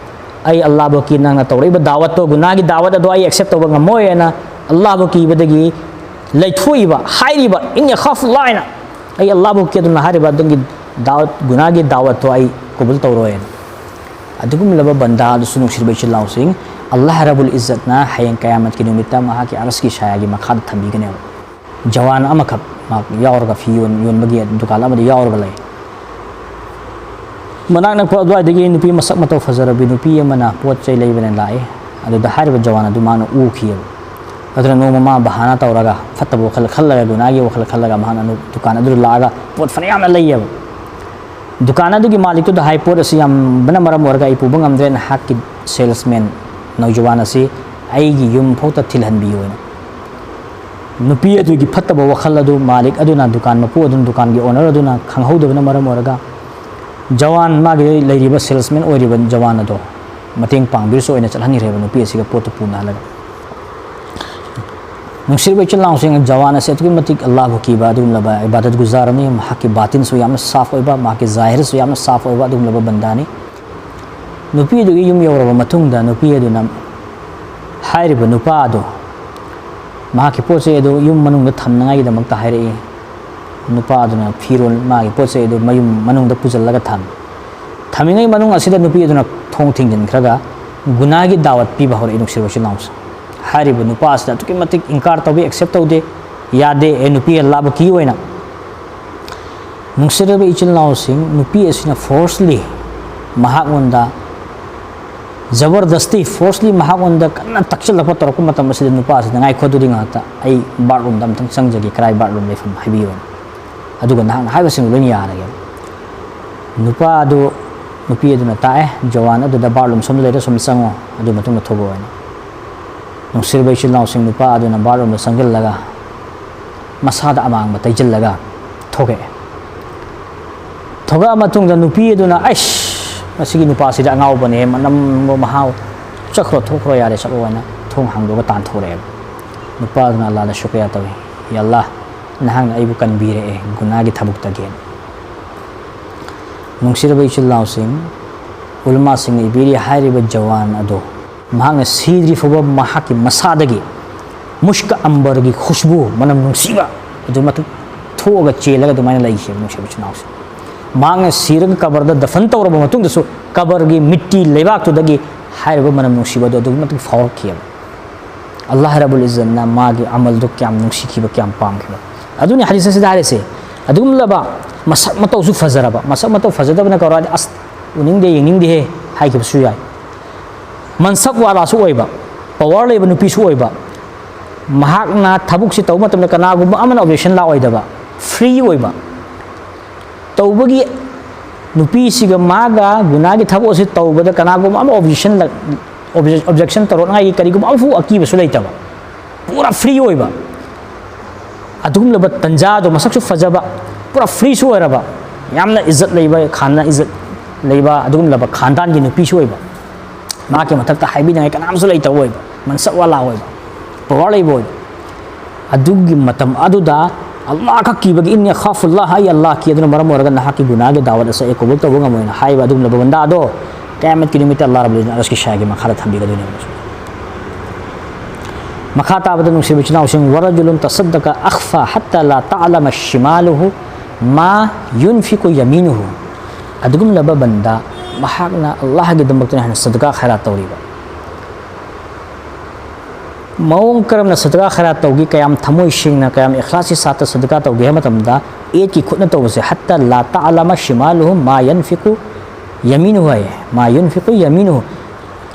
ꯑꯩ ꯑꯜꯂꯥꯍꯕꯨ ꯀꯤ, ꯅꯪꯅ ꯇꯧꯔꯛꯏꯕ ꯗꯥꯋꯠꯇꯣ, ꯒꯨꯅꯥꯒꯤ ꯗꯥꯋꯠ ꯑꯗꯣ ꯑꯩ ꯑꯦꯛꯁꯦꯞ ꯇꯧꯕ ꯉꯝꯃꯣꯏ" ꯍꯥꯏꯅ ꯑꯜꯂꯥꯍꯕꯨ ꯀꯤꯕꯗꯒꯤ ꯂꯩꯊꯣꯛꯏꯕ, ꯍꯥꯏꯔꯤꯕ, "ꯏꯟꯅꯤ ꯑꯈꯥꯐꯨꯜꯂꯥꯍ" ꯍꯥꯏꯅ, "ꯑꯩ ꯑꯜꯂꯥꯍꯕꯨ ꯀꯤ" ꯑꯗꯨꯅ ꯍꯥꯏꯔꯤꯕ ꯑꯗꯨꯒꯤ ꯗꯥꯋꯠ, ꯒꯨꯅꯥꯒꯤ ꯗꯥꯋꯠꯇꯣ ꯑꯩ ꯀꯕꯨꯜ ꯇꯧꯔꯣꯏ ꯍꯥꯏꯅ꯫ ꯑꯗꯨꯒꯨꯝꯂꯕ ꯕꯟꯗꯥ ꯑꯗꯨꯁꯨ, ꯅꯨꯡꯁꯤꯔꯕ ꯏꯆꯤꯜ ꯏꯅꯥꯎꯁꯤꯡ, ꯑꯜꯂꯥꯍ ꯔꯕꯨꯜ ꯏꯖꯠꯅ ꯍꯌꯦꯡ ꯀꯌꯥꯃꯠꯀꯤ ꯅꯨꯃꯤꯠꯇ ꯃꯍꯥꯛꯀꯤ ꯑꯔꯁꯀꯤ ꯁꯥꯌꯥꯒꯤ ꯃꯈꯥꯗ ꯊꯝꯕꯤꯒꯅꯦꯕ꯫ ꯖꯋꯥꯟ ꯑꯃꯈꯛ ꯃꯍꯥꯛ ꯌꯥꯎꯔꯒ, ꯐꯤ ꯌꯣꯟ-, ꯌꯣꯟꯕꯒꯤ ꯗꯨꯀꯥꯟ ꯑꯃꯗ ꯌꯥꯎꯔꯒ ꯂꯩ꯫ ꯃꯅꯥꯛ ꯅꯛꯄ ꯑꯗꯨꯋꯥꯏꯗꯒꯤ ꯅꯨꯄꯤ ꯃꯁꯛ ꯃꯇꯧ ꯐꯖꯔꯕꯤ ꯅꯨꯄꯤ ꯑꯃꯅ ꯄꯣꯠ ꯆꯩ ꯂꯩꯕꯅ ꯂꯥꯛꯏ꯫ ꯑꯗꯨꯗ ꯍꯥꯏꯔꯤꯕ ꯖꯋꯥꯟ ꯑꯗꯨ ꯃꯍꯥꯛꯅ ꯎꯈꯤꯑꯕ꯫ ꯑꯗꯨꯅ ꯅꯣꯡꯃ ꯃꯥ ꯕꯍꯥꯅꯥ ꯇꯧꯔꯒ, ꯐꯠꯇꯕ ꯋꯥꯈꯜ ꯈꯜꯂꯒ, ꯒꯨꯅꯥꯒꯤ ꯋꯥꯈꯜ ꯈꯜꯂꯒ, ꯃꯍꯥꯛꯅ ꯅꯨ-, ꯗꯨꯀꯥꯟ ꯑꯗꯨꯗ ꯂꯥꯛꯑꯒ ꯄꯣꯠ ꯐꯅꯌꯥꯝꯅ ꯂꯩꯌꯦꯕ꯫ ꯗꯨꯀꯥꯟ ꯑꯗꯨꯒꯤ ꯃꯥꯂꯤꯛꯇꯨꯗ ꯍꯥꯏ, "ꯄꯣꯠ ꯑꯁꯤ ꯌꯥꯝꯕꯅ ꯃꯔꯝ ꯑꯣꯏꯔꯒ ꯑꯩ ꯄꯨꯕ ꯉꯝꯗ꯭ꯔꯦ, ꯅꯍꯥꯛꯀꯤ ꯁꯦꯜꯁꯃꯦꯟ ꯅꯧꯖꯋꯥꯟ ꯑꯁꯤ ꯑꯩꯒꯤ ꯌꯨꯝ ꯐꯥꯎꯇ ꯊꯤꯜꯍꯟꯕꯤꯌꯨ" ꯍꯥꯏꯅ꯫ ꯅꯨꯄꯤ ꯑꯗꯨꯒꯤ ꯐꯠꯇꯕ ꯋꯥꯈꯜ ꯑꯗꯨ ꯃꯥꯂꯤꯛ ꯑꯗꯨꯅ, ꯗꯨꯀꯥꯟ ꯃꯄꯨ ꯑꯗꯨꯅ, ꯗꯨꯀꯥꯟꯒꯤ ꯑꯣꯅꯔ ꯑꯗꯨꯅ ꯈꯪꯍꯧꯗꯕꯅ ꯃꯔꯝ ꯑꯣꯏꯔꯒ, ꯖꯋꯥꯟ, ꯃꯥꯒꯤ ꯂꯩꯔꯤꯕ ꯁꯦꯜꯁꯃꯦꯟ ꯑꯣꯏꯔꯤꯕ ꯖꯋꯥꯟ ꯑꯗꯣ ꯃꯇꯦꯡ ꯄꯥꯡꯕꯤꯔꯁꯨ ꯑꯣꯏꯅ ꯆꯠꯍꯟꯈ꯭ꯔꯦꯕ, ꯅꯨꯄꯤ ꯑꯁꯤꯒ ꯄꯣꯠꯇꯨ ꯄꯨꯅꯍꯜꯂꯒ꯫ ꯅꯨꯡꯁꯤꯔꯕ ꯏꯆꯤꯜ ꯏꯅꯥꯎꯁꯤꯡ, ꯖꯋꯥꯟ ꯑꯁꯤ ꯑꯗꯨꯛꯀꯤ ꯃꯇꯤꯛ ꯑꯜꯂꯥꯍꯕꯨ ꯀꯤꯕ ꯑꯗꯨꯒꯨꯝꯂꯕ ꯏꯕꯥꯗꯠ ꯒꯨꯖꯥꯔ ꯑꯃꯅꯤ꯫ ꯃꯍꯥꯛꯀꯤ ꯕꯥꯇꯤꯟꯁꯨ ꯌꯥꯝꯅ ꯁꯥꯐ ꯑꯣꯏꯕ, ꯃꯍꯥꯛꯀꯤ ꯖꯥꯍꯤꯔꯁꯨ ꯌꯥꯝꯅ ꯁꯥꯐ ꯑꯣꯏꯕ ꯑꯗꯨꯒꯨꯝꯂꯕ ꯕꯟꯗꯥꯅꯤ꯫ ꯅꯨꯄꯤ ꯑꯗꯨꯒꯤ ꯌꯨꯝ ꯌꯧꯔꯕ ꯃꯇꯨꯡꯗ, ꯅꯨꯄꯤ ꯑꯗꯨꯅ ꯍꯥꯏꯔꯤꯕ ꯅꯨꯄꯥ ꯑꯗꯨ ꯃꯍꯥꯛꯀꯤ ꯄꯣꯠ ꯆꯩ ꯑꯗꯨ ꯌꯨꯝ ꯃꯅꯨꯡꯗ ꯊꯝꯅꯉꯥꯏꯒꯤꯗꯃꯛꯇ ꯍꯥꯏꯔꯛꯏ꯫ ꯅꯨꯄꯥ ꯑꯗꯨꯅ ꯐꯤꯔꯣꯜ, ꯃꯥꯒꯤ ꯄꯣꯠ ꯆꯩ ꯑꯗꯨ ꯃꯌꯨꯝ ꯃꯅꯨꯡꯗ ꯄꯨꯁꯤꯜꯂꯒ ꯊꯝꯃꯤ꯫ ꯊꯝꯃꯤꯉꯩ ꯃꯅꯨꯡ ꯑꯁꯤꯗ ꯅꯨꯄꯤ ꯑꯗꯨꯅ ꯊꯣꯡ ꯊꯤꯡꯖꯤꯟꯈ꯭ꯔꯒ, ꯒꯨꯅꯥꯒꯤ ꯗꯥꯋꯠ ꯄꯤꯕ ꯍꯧꯔꯛꯏ, ꯅꯨꯡꯁꯤꯔꯕ ꯏꯆꯤꯜ ꯏꯅꯥꯎꯁꯦ꯫ ꯍꯥꯏꯔꯤꯕ ꯅꯨꯄꯥ ꯑꯁꯤꯗ ꯑꯗꯨꯛꯀꯤ ꯃꯇꯤꯛ ꯏꯟꯀꯥꯔ ꯇꯧꯕꯤ, ꯑꯦꯛꯁꯦꯞ ꯇꯧꯗꯦ, ꯌꯥꯗꯦ꯫ ꯑꯦ ꯅꯨꯄꯤ, ꯑꯜꯂꯥꯕꯨ ꯀꯤ ꯑꯣꯏꯅ꯫ ꯅꯨꯡꯁꯤꯔꯕ ꯏꯆꯤꯜ ꯏꯅꯥꯎꯁꯤꯡ, ꯅꯨꯄꯤ ꯑꯁꯤꯅ ꯐꯣꯔꯁꯂꯤ ꯃꯍꯥꯛꯉꯣꯟꯗ, ꯖꯕꯔꯗꯁꯇꯤ, ꯐꯣꯔꯁꯂꯤ ꯃꯍꯥꯛꯉꯣꯟꯗ ꯀꯟꯅ ꯇꯛꯁꯤꯜꯂꯛꯄ ꯇꯧꯔꯛꯄ ꯃꯇꯝ ꯑꯁꯤꯗ, ꯅꯨꯄꯥ ꯑꯁꯤꯅ, "ꯉꯥꯏꯈꯣ, ꯑꯗꯨꯗꯤ ꯉꯥꯏꯍꯥꯛꯇ ꯑꯩ ꯕꯥꯠꯔꯨꯝꯗ ꯑꯝꯇꯪ ꯆꯪꯖꯒꯦ, ꯀꯔꯥꯏ ꯕꯥꯠꯔꯨꯝ ꯂꯩꯐꯝ ꯍꯥꯏꯕꯤꯌꯨ" ꯍꯥꯏꯅ꯫ ꯑꯗꯨꯒ ꯅꯍꯥꯛꯅ ꯍꯥꯏꯕꯁꯤꯡꯗꯨ ꯂꯣꯏꯅ ꯌꯥꯔꯒꯦ꯫ ꯅꯨꯄꯥ ꯑꯗꯨ, ꯅꯨꯄꯤ ꯑꯗꯨꯅ ꯇꯥꯛꯑꯦ, "ꯖꯋꯥꯟ ꯑꯗꯨꯗ ꯕꯥꯠꯔꯨꯝ ꯁꯣꯝꯗ ꯂꯩꯔꯦ, ꯁꯣꯝꯗ ꯆꯪꯉꯣ, ꯑꯗꯨ ꯃꯇꯨꯡꯗ ꯊꯣꯛꯂꯛꯑꯣ" ꯍꯥꯏꯅ꯫ ꯅꯨꯡꯁꯤꯔꯕ ꯏꯆꯤꯜ ꯏꯅꯥꯎꯁꯤꯡ, ꯅꯨꯄꯥ ꯑꯗꯨꯅ ꯕꯥꯠꯔꯨꯝꯗ ꯆꯪꯁꯤꯜꯂꯒ ꯃꯁꯥꯗ ꯑꯃꯥꯡꯕ ꯇꯩꯁꯤꯜꯂꯒ ꯊꯣꯛꯂꯛꯑꯦ꯫ ꯊꯣꯛꯂꯛꯑ ꯃꯇꯨꯡꯗ ꯅꯨꯄꯤ ꯑꯗꯨꯅ, "ꯑꯩꯁ, ꯃꯁꯤꯒꯤ ꯅꯨꯄꯥꯁꯤꯗꯤ ꯑꯉꯥꯎꯕꯅꯦ, ꯃꯅꯝ ꯃꯍꯥꯎ, ꯆꯠꯈ꯭ꯔꯣ, ꯊꯣꯛꯈ꯭ꯔꯣ, ꯌꯥꯔꯦ, ꯆꯠꯂꯣ" ꯍꯥꯏꯅ ꯊꯣꯡ ꯍꯥꯡꯗꯣꯛꯑꯒ ꯇꯥꯟꯊꯣꯔꯛꯑꯦꯕ꯫ ꯅꯨꯄꯥ ꯑꯗꯨꯅ ꯑꯜꯂꯥꯗ ꯁꯨꯀ꯭ꯔꯤꯌꯥ ꯇꯧꯏ, "ꯌꯥ ꯑꯜꯂꯥ, ꯅꯍꯥꯛꯅ ꯑꯩꯕꯨ ꯀꯟꯕꯤꯔꯛꯑꯦ ꯒꯨꯅꯥꯒꯤ ꯊꯕꯛꯇꯒꯤ"꯫ ꯅꯨꯡꯁꯤꯔꯕ ꯏꯆꯤꯜ ꯏꯅꯥꯎꯁꯤꯡ, ꯎꯂꯃꯥꯁꯤꯡꯅ ꯏꯕꯤꯔꯤ, ꯍꯥꯏꯔꯤꯕ ꯖꯋꯥꯟ ꯑꯗꯣ ꯃꯍꯥꯛꯅ ꯁꯤꯗ꯭ꯔꯤ ꯐꯥꯎꯕ ꯃꯍꯥꯛꯀꯤ ꯃꯁꯥꯗꯒꯤ ꯃꯨꯁꯀ ꯑꯝꯕꯔꯒꯤ ꯈꯨꯁꯕꯨ, ꯃꯅꯝ ꯅꯨꯡꯁꯤꯕ ꯑꯗꯨ ꯃꯇꯤꯛ ꯊꯣꯛꯑꯒ ꯆꯦꯜꯂꯒ ꯑꯗꯨꯃꯥꯏꯅ ꯂꯩꯈꯤꯕ, ꯅꯨꯡꯁꯤꯕ ꯏꯆꯤꯜ ꯏꯅꯥꯎꯁꯤꯡ꯫ ꯃꯍꯥꯛꯅ ꯁꯤꯔꯒ ꯀꯕꯔꯗ ꯗꯐꯟ ꯇꯧꯔꯕ ꯃꯇꯨꯡꯗꯁꯨ ꯀꯕꯔꯒꯤ ꯃꯤꯠꯇꯤ, ꯂꯩꯕꯥꯛꯇꯨꯗꯒꯤ ꯍꯥꯏꯔꯤꯕ ꯃꯅꯝ ꯅꯨꯡꯁꯤꯕ ꯑꯗꯨ ꯑꯗꯨꯛꯀꯤ ꯃꯇꯤꯛ ꯐꯥꯎꯔꯛꯈꯤꯑꯕ꯫ ꯑꯜꯂꯥꯍ ꯔꯕꯨꯜ ꯏꯖꯠꯅ ꯃꯥꯒꯤ ꯑꯃꯜꯗꯨ ꯀꯌꯥꯝ ꯅꯨꯡꯁꯤꯈꯤꯕ, ꯀꯌꯥꯝ ꯄꯥꯝꯈꯤꯕ꯫ ꯑꯗꯨꯅꯤ ꯍꯗꯤꯁ ꯑꯁꯤꯗ ꯍꯥꯏꯔꯤꯁꯦ꯫ ꯑꯗꯨꯒꯨꯝꯂꯕ ꯃꯁꯛ ꯃꯇꯧꯁꯨ ꯐꯖꯔꯕ, ꯃꯁꯛ ꯃꯇꯧ ꯐꯖꯗꯕꯅ ꯀꯧꯔꯛꯑꯗꯤ, "ꯑꯁ, ꯎꯅꯤꯡꯗꯦ, ꯌꯦꯡꯅꯤꯡꯗꯦꯍꯦ" ꯍꯥꯏꯈꯤꯕꯁꯨ ꯌꯥꯏ꯫ ꯃꯟꯁꯕ ꯋꯥꯂꯥꯁꯨ ꯑꯣꯏꯕ, ꯄꯋꯥꯔ ꯂꯩꯕ ꯅꯨꯄꯤꯁꯨ ꯑꯣꯏꯕ, ꯃꯍꯥꯛꯅ ꯊꯕꯛꯁꯤ ꯇꯧꯕ ꯃꯇꯝꯗ ꯀꯅꯥꯒꯨꯝꯕ ꯑꯃꯅ ꯑꯣꯕꯖꯦꯛꯁꯟ ꯂꯥꯛꯑꯣꯏꯗꯕ, ꯐ꯭ꯔꯤ ꯑꯣꯏꯕ, ꯇꯧꯕꯒꯤ, ꯅꯨꯄꯤꯁꯤꯒ ꯃꯥꯒ ꯒꯨꯅꯥꯒꯤ ꯊꯕꯛ ꯑꯁꯤ ꯇꯧꯕꯗ ꯀꯅꯥꯒꯨꯝꯕ ꯑꯃ ꯑꯣꯕꯖꯦꯛꯁꯟ, ꯑꯣꯕꯖꯦꯛꯁꯟ ꯇꯧꯔꯛꯅꯉꯥꯏꯒꯤ ꯀꯔꯤꯒꯨꯝꯕ ꯑꯃꯐꯥꯎ ꯑꯀꯤꯕꯁꯨ ꯂꯩꯇꯕ, ꯄꯨꯔꯥ ꯐ꯭ꯔꯤ ꯑꯣꯏꯕ꯫ ꯑꯗꯨꯒꯨꯝꯂꯕ ꯇꯟꯖꯥꯗꯣ, ꯃꯁꯛꯁꯨ ꯐꯖꯕ, ꯄꯨꯔꯥ ꯐ꯭ꯔꯤꯁꯨ ꯑꯣꯏꯔꯕ, ꯌꯥꯝꯅ ꯏꯖꯠ ꯂꯩꯕ, ꯈꯥꯟꯅ ꯏꯖꯠ ꯂꯩꯕ ꯑꯗꯨꯒꯨꯝꯂꯕ ꯈꯥꯟꯗꯥꯟꯒꯤ ꯅꯨꯄꯤꯁꯨ ꯑꯣꯏꯕ, ꯃꯍꯥꯛꯀꯤ ꯃꯊꯛꯇ ꯍꯥꯏꯕꯤꯅꯤꯡꯉꯥꯏ ꯀꯅꯥꯝꯁꯨ ꯂꯩꯇꯕ ꯑꯣꯏꯕ, ꯃꯟꯁꯕ ꯋꯥꯂꯥ ꯑꯣꯏꯕ, ꯄꯋꯥꯔ ꯂꯩꯕ ꯑꯣꯏꯕ꯫ ꯑꯗꯨꯒꯤ ꯃꯇꯝ ꯑꯗꯨꯗ ꯑꯜꯂꯥꯍ ꯈꯛ ꯀꯤꯕꯒꯤ, "ꯏꯟꯅꯤ ꯑꯈꯥꯐꯨꯜꯂꯥꯍ", ꯑꯩ ꯑꯜꯂꯥꯍ ꯀꯤ, ꯑꯗꯨꯅ ꯃꯔꯝ ꯑꯣꯏꯔꯒ ꯅꯍꯥꯛꯀꯤ ꯒꯨꯅꯥꯒꯤ ꯗꯥꯋꯠ ꯑꯁꯤ ꯑꯩ ꯀꯕꯨꯜ ꯇꯧꯕ ꯉꯝꯃꯣꯏꯅ ꯍꯥꯏꯕ ꯑꯗꯨꯒꯨꯝꯂꯕ ꯕꯟꯗꯥ ꯑꯗꯣ ꯀꯌꯥꯃꯠꯀꯤ ꯅꯨꯃꯤꯠꯇ ꯑꯜꯂꯥꯍ ꯔꯕꯨꯜ ꯏꯖꯠꯅ ꯑꯔꯁꯀꯤ ꯁꯥꯌꯥꯒꯤ ꯃꯈꯥꯗ ꯊꯝꯕꯤꯒꯗꯣꯏꯅꯦꯕ꯫ ꯃꯈꯥ ꯇꯥꯕꯗ, ꯅꯨꯡꯁꯤꯕ ꯏꯆꯤꯜ ꯏꯅꯥꯎꯁꯤꯡ, "ورجل تصدق أخفى حتى لا تعلم شماله ما ينفق يمينه"꯫ ꯑꯗꯨꯒꯨꯝꯂꯕ ꯕꯟꯗꯥ ꯃꯍꯥꯛꯅ ꯑꯜꯂꯥꯍꯒꯤꯗꯃꯛꯇꯅꯤ ꯍꯥꯏꯅ ꯁꯗꯀꯥ ꯈꯥꯏꯔꯥꯠ ꯇꯧꯔꯤꯕ꯫ ꯃꯑꯣꯡ ꯀꯔꯝꯅ ꯁꯗꯀꯥ ꯈꯥꯏꯔꯥꯠ ꯇꯧꯈꯤ, ꯀꯌꯥꯝ ꯊꯃꯣꯏ ꯁꯦꯡꯅ, ꯀꯌꯥꯝ ꯏꯈ꯭ꯂꯥꯁꯀꯤ ꯁꯥꯠꯇ ꯁꯗꯀꯥ ꯇꯧꯒꯦ ꯍꯥꯏꯕ ꯃꯇꯝꯗ, ꯑꯦꯠꯀꯤ ꯈꯨꯠꯅ ꯇꯧꯕꯁꯦ, "ꯍꯠꯇ ꯂꯥ ꯇꯥꯂꯃ ꯁꯤꯃꯥꯂꯨꯍꯨ ꯃꯥ ꯌꯟꯐꯤꯀꯨ ꯌꯃꯤꯅꯨꯍꯨ" ꯍꯥꯏꯌꯦ, "ꯃꯥ ꯌꯨꯟꯐꯤꯀꯨ ꯌꯃꯤꯅꯨꯍꯨ"꯫